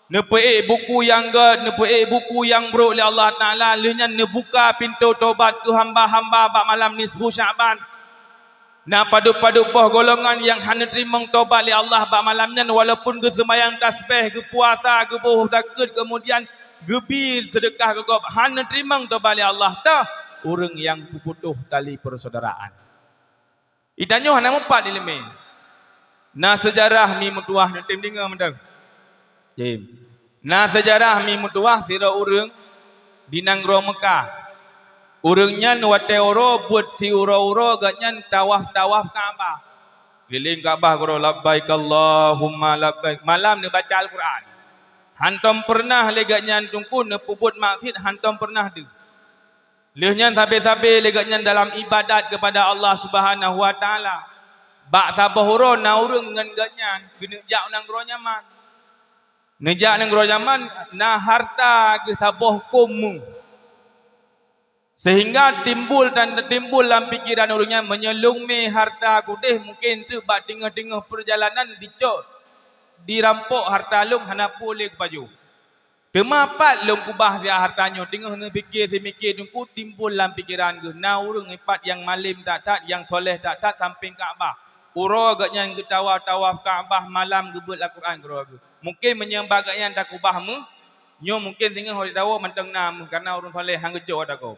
Neupeuék buku nyang gét, neupeuék buku nyang brok lé Allah Taala, lheueh nyan neubuka pintoe tobat keu hamba-hamba bak malam nisfu Sya'ban. Na padub-padub boh golongan nyang hana neuteurimong tobat lé Allah bak malam nyan, walaupun geuseumayang tasbeh, geupuasa, geuboh zakeuet, keumudian geubi seudeukah keu gob, hana neuteurimong tobat lé Allah, toh ureuëng nyang peuputôh tali peuseudaraan. Di tanyoe hana meupat iéleumé. Na seujarah mi meutuwah, neutem deungoe mantong. Tem. Na seujarah mi meutuwah sidroe ureuëng di nanggroe Meukah. Ureuëng nyan watée uroe beuet siuroe-uroe gobnyan tawaf-tawaf Ka'bah. Keuliléng Ka'bah keudroe, "Labbaik Allahumma labbaik." Malam neubaca Al-Qur'an. Hantom peureunah lé gobnyan Teungku neupeubuet maksiet, hantom peureunah deuh. Lheueh nyan sabe-sabe lé gobnyan dalam iébadat keupada Allah Subhanahu wa Taala. Bak saboh uroe na ureuëng ngon gobnyan geuneuk jak u nanggroe Yaman. Neujak nanggroe Yaman na hareuta geuh saboh kôm méuh. Seuhingga timbul dan timbul lam pikeran ureuëng nyan, "Meunyoe lôn mé hareuta ku udeh, mungken teuk bak teungoh-teungoh peurjalanan dicok, dirampok hareuta lôn, hana peue lé kupajoh." Teuma pat lôn kubah siat hareuta nyoe, teungoh neupike seumiké Teungku, timbul lam pikeran geuh, na ureuëng ipat nyang malém that-that, nyang soleh that-that sampéng Ka'bah. Uroe gobnyan geutawaf-tawaf Ka'bah, malam geubeuet Al-Qur'an keudroe geuh. Mungken meunyoe bak gobnyan takubah méuh, nyoe mungken teungoh watée tawoe mantong na méuh, kareuna ureuëng soleh han geucok ata gob.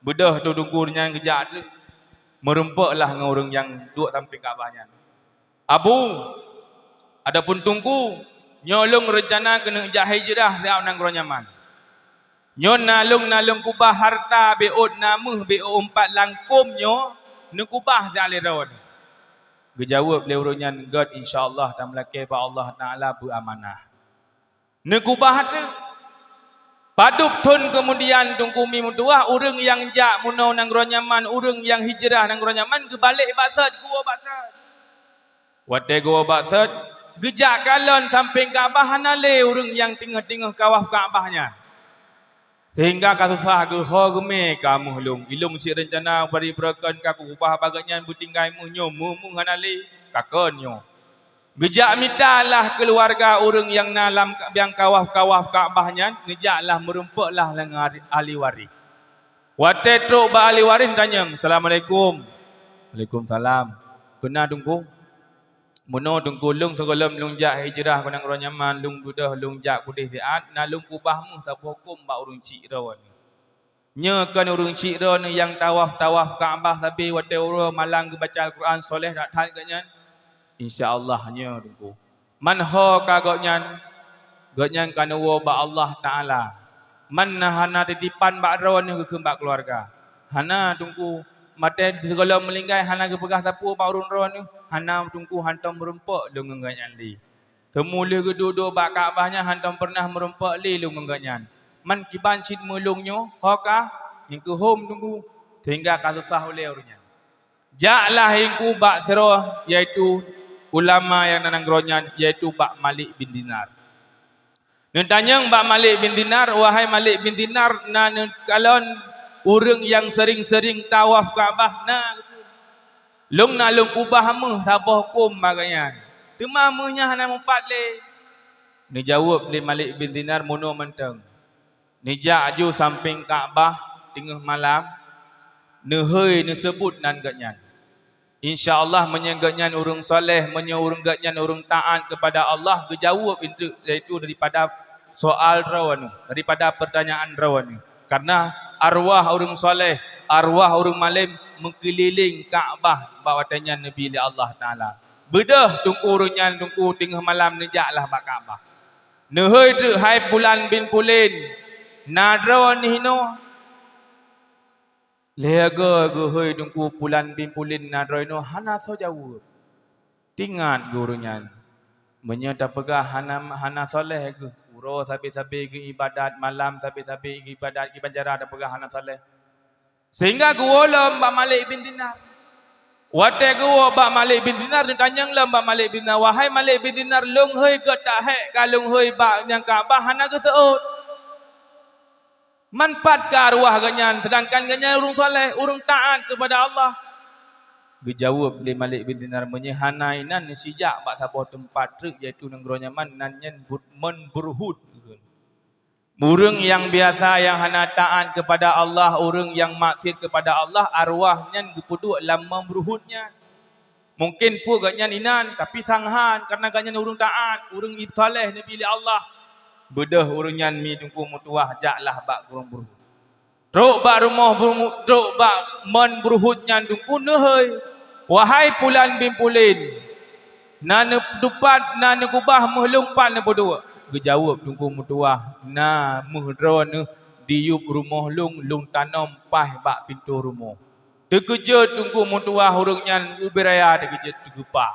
Beudôh tu Teungku nyan geujak teuk, meurumpok lah ngon ureuëng nyang duek sampéng Ka'bah nyan. "Abu, adapun Teungku, nyoe lôn reuncana keuneuk jak hijrah siat u nanggroe Yaman. Nyoe na lôn, na lôn kubah hareuta bék ôt na méuh bék ôt umpat lam kôm nyoe neukubah siat lé droeneuh." Geujaweueb lé ureuëng nyan, "Gét, insya Allah tameulakée bak Allah Taala beuamanah." Neukubah teuk. Padub thon keumudian Teungku mi meutuwah, ureuëng nyang jak meunoe nanggroe Yaman, ureuëng nyang hijrah nanggroe Yaman geubalek bak sot, geuwoe bak sot. Watée geuwoe bak sot, geujak kalon sampéng Ka'bah hana lé ureuëng nyang teungoh-teungoh tawaf Ka'bah nyan. Seuhingga ka susah geuh, "Ho geumé ka méuh lôn. Ilôn cit reuncana bari beureukan ka kubah bak gobnyan beutinggai méuh nyoe, méuh-méuh hana lé, ka kon nyoe." Geujak mita lah keuluwarga ureuëng nyang na lam ka-, nyang tawaf-tawaf Ka'bah nyan, neujak lah meurumpok lah ngon ahli, ahli waréh. Watée trok bak ahli waréh neutanyong, "Assalamualaikum." "Waalaikumsalam." "Peue na Teungku?" "Meunoe Teungku, lôn sigohlom lôn jak hijrah u nanggroe Yaman, lôn beudôh lôn jak keudeh siat, na lôn kubah méuh saboh kôm bak ureuëng chik droeneuh. Nyoe kon ureuëng chik droeneuh nyang tawaf-tawaf Ka'bah sabe watée uroe malam geubaca Al-Qur'an, soleh that-that gobnyan?" "Insya Allah nyoe Teungku." "Man ho ka gobnyan?" "Gobnyan ka neuwoe bak Allah Taala." "Man na hana titipan bak droeneuh geukheun bak keuluwarga?" "Hana Teungku." "Watée sigohlom meuninggai hana geupeugah sapeue bak ureuëng droeneuh?" "Hana Teungku, hantom meurumpok lôn ngon gobnyan lé." "Teuma lheueh geuduek-duek bak Ka'bah nyan hantom peureunah meurumpok lé lôn ngon gobnyan. Man kiban cit méuh lôn nyoe, ho ka?" "Nyang keuhom Teungku." Seuhingga ka susah ulée ureuëng nyan. Jak lah Teungku bak sidroe, yaitu ulama nyang na nanggroe nyan, yaitu bak Malik bin Dinar. Neutanyong bak Malik bin Dinar, "Wahai Malik bin Dinar, na neukalon ureuëng nyang seuring-seuring tawaf Ka'bah?" "Na." "Lôn na lôn kubah méuh saboh kôm bak gobnyan, teuma méuh nyan hana meupat lé." Neujaweueb lé Malik bin Dinar, "Meunoe mantong." Neujak aju sampéng Ka'bah teungoh malam, neuhôi neuseubut nan gobnyan. Insya Allah, meunyoe gobnyan ureuëng saleh, meunyoe ureuëng gobnyan ureuëng taát keupada Allah, geujaweueb enteuk, yaitu daripada soal droeneuh, daripada peurtanyaan droeneuh. Karena arwah ureuëng saleh, arwah ureuëng malem meukeulileng Ka'bah bak watée nyan neubi lé Allah Taala. Beudôh teungku ureuëng nyan teungku teungoh malam neujaklah bak Ka'bah. Neuhôi teuk hai pulan bin pulen, na droeneuh inoe? Lhée goe geuhôi teungku pulan bin pulen na droeneuh hana soe jaweueb. Tingat geuh ureuëng nyan, meunyoe tapeugah hana, hana saleh geuh, uroe sabe-sabe geuibadat, malam sabe-sabe geuibadat, kiban cara tapeugah hana saleh. Sehingga geuwoe lom bak Malik bin Dinar. Watée geuwoe bak Malik bin Dinar, neutanyong lom bak Malik bin Dinar, "Wahai Malik bin Dinar, lôn hôi gét that hék ka lôn hôi bak nyang Ka'bah hana geuseuôt. Manfaat keu arwah geuhnyan, seudangkan geuhnyan ureuëng saleh, ureuëng taát keupada Allah?" Geujaweueb lé Malik bin Dinar, "Meunyoe hana inan, neusijak bak saboh teumpat treuk, yaitu nanggroe Yaman, nan nyan But-, Mon Burhud." Ureuëng nyang biasa nyang hana taát keupada Allah, ureuëng nyang maksiet keupada Allah, arwah nyan geupeuduek lam Mon Burhud nyan. Mungken peue geuhnyan inan, tapi sang han, kareuna geuhnyan ureuëng taát, ureuëng saleh neubi lé Allah. Beudôh ureuëng nyan mi teungku meutuwah, jaklah bak Mon Burhud. Trok bak rumoh Burhu-, trok bak Mon Burhud nyan teungku neuhôi, "Wahai pulan bin pulen, na neutupat, na neugubah meuh lôn pat neupeuduek?" Geujaweueb teungku meutuwah, "Na meuh droeneuh diyueb rumoh lôn, lôn tanom paih bak pintoe rumoh." Teukeujot teungku meutuwah ureuëng nyan ubé raya teukeujot teugeupah.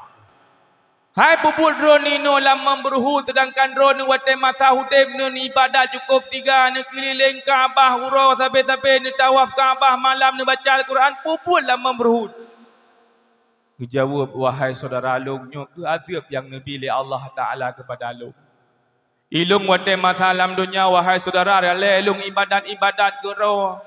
"Hai peubuet droeneuh inoe lam Mon Burhud, seudangkan droeneuh watée masa udeb neuh neuibadat cukôp tiga, neukeulileng Ka'bah uroe sabe-sabe, neutawaf Ka'bah malam, neubaca Al-Quran, peubuet lam Mon Burhud?" Geujaweueb, "Wahai syedara lôn, nyoe kheueh azeub nyang neubi lé Allah Taala keupada lôn. Ilôn watée masa lam donya, wahai syedara, lalée lôn ibadat-ibadat keudroe,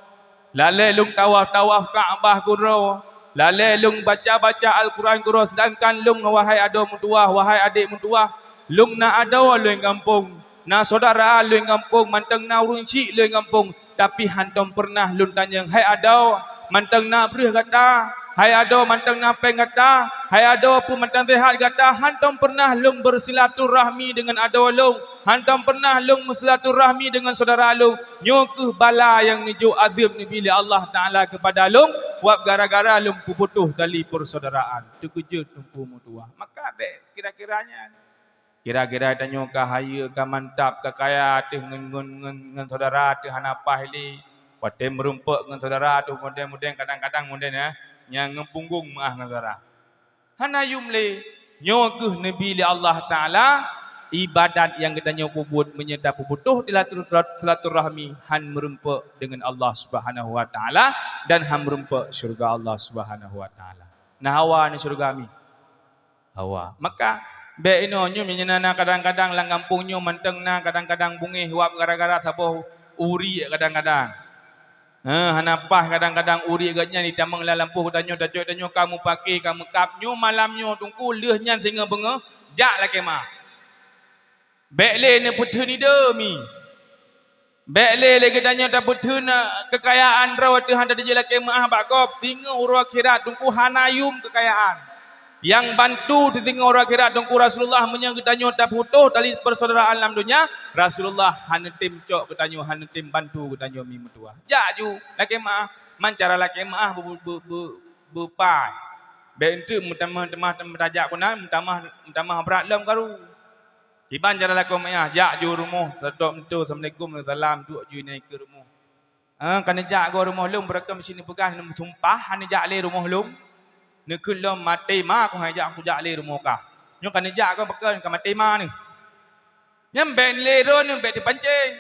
lalée lôn tawaf-tawaf Ka'bah keudroe, lalée lôn baca-baca Al-Quran keudroe, seudangkan lôn, wahai adoe meutuwah, wahai adék meutuwah, lôn na adoe lôn gampông, na syedara lôn gampông, mantong na ureuëng syiek lôn gampông, tapi hantom peureunah lôn tanyong, 'Hai adoe, mantong na breueh gata? Hai adoe, mantong na péng gata? Hai adoe, peue mantong seuhat gata?' Hantom peureunah lôn beusilaturahmi deungon adoe lôn, hantom peureunah lôn meusilaturahmi deungon syedara lôn. Nyoe kheueh bala nyang neujok azeub neubi lé Allah Taala keupada lôn, sabab gara-gara lôn peuputôh tali peusyeudaraan." Teukeujot teungku meutuwah. Maka bék kira-kira nyan. Kira-kira tanyoe ka hayeue, ka mantap, ka kaya teuh ngon, ngon, ngon, ngon syedara teuh hana paih lé. Watée meurumpok ngon syedara teuh modern-modern, kadang-kadang modern, ya, nyang ngon punggong meuah ngon syedara. Hana yuem lé. Nyoe kheueh neubi lé Allah Taala ibadat nyang geutanyoe peubuet meunyoe tapeuputôh silatur-, silaturahmi, han meurumpok deungon Allah Subhanahu wa Taala dan han meurumpok syeuruga Allah Subhanahu wa Taala. Na hawa nyoe syeuruga mi. Hawa. Maka, bék inoe nyoe meunyoe na, na kadang-kadang lam gampông nyoe mantong na kadang-kadang beungéh wab gara-gara saboh uriek kadang-kadang. Heh, hana paih kadang-kadang uriek geuhnyan jitamong lam lampôh geutanyoe, tacok tanyoe ka mupake, ka meukab. Nyoe malam nyoe teungku lheueh nyan singoh beungoh, jak lakée meuah. Bék lé neupeutheun idee mi. Bék lé, lé geutanyoe tapeutheun, eh, keukayaan droe teuh hana tajak lakée meuah bak gob. Singoh uroe akhirat teungku hana yuem keukayaan. Nyang bantu teuh singoh uroe akhirat teungku Rasulullah, meunyoe geutanyoe taputôh tali peusyeudaraan lam donya, Rasulullah hana tem cok geutanyoe, hana tem bantu geutanyoe mi meutuwah. Jak ju lakée meuah, man cara lakée meuah beu-, beu-, beu-, beu-, beupaih. Bék enteuk meutamah-tamah meutajak keunan, meutamah, meutamah brat lom karu. Kiban cara lakée meuah, jak ju rumoh, seutôt meutuwah, "Assalamualaikum, salam," duek ju inan ikeue rumoh. "Ah, ka neujak goe rumoh lôn, beurakam sineuk peugah, neumeusumpah han neujak lé rumoh lôn. Neukheun lom maté ma keuh han jak, kujak lé rumoh kah. Nyoe ka neujak goe beurakam ka maté ma neuh." Nyan bék lé droeneuh bék teupancéng.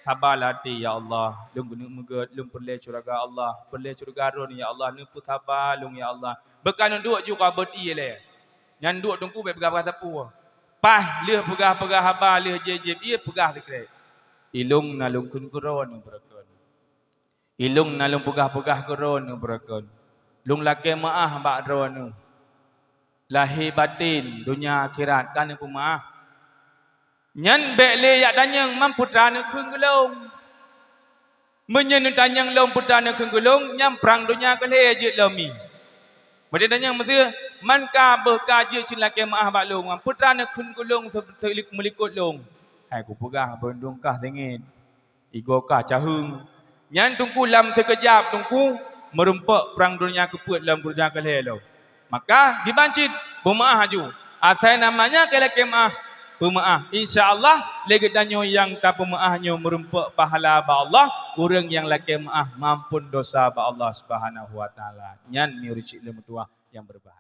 Saba lam até, "Ya Allah, lôn keuneuk meugét, lôn peureulée syeuruga Allah, peureulée syeuruga droeneuh ya Allah, neupeusaba lôn ya Allah." Beuka neuduek ju ka beuet ié lé. Nyan duek teungku bék peugah-peugah sapeue. Paih lheueh peugah-peugah haba, lheueh jieb-jieb ié peugah sikrek, "Ilôn na lôn kheun keu droeneuh beurakam. Ilôn na lôn peugah-peugah keu droeneuh beurakam. Lôn lakée meuah bak droeneuh. Lahé batén, donya akhirat ka neupeumeuah." Nyan bék lé jak tanyong, "Man peue teuma neukheun keu lôn?" Meunyoe neutanyong lom peue teuma neukheun keu lôn, nyan prang donya keu lhée jeuet lom mi. Meunyoe neutanyong miseue, "Man ka beuh ka jeuet si lakée meuah bak lôn, man peue teuma neukheun keu lôn se-, se-, meulikot lôn?" Hai kupeugah beurundong kah teungeut, igoe kah caheueng. Nyan Teungku lam sikeujab Teungku meurumpok prang donya keupeuet lom keu donya keu lhèe lom. Maka diban cit, peumeu'ah aju. Asai namanya keu lakèe meu'ah, peumeu'ah. Insya Allah lé geutanyoe nyang tapeumeu'ah nyoe meurumpok pahala bak Allah. Ureueng nyang lakèe meu'ah mampun dosa bak Allah Subhanahu wa Taala. Nyan meunurot cit lé meutuah nyang beureuba.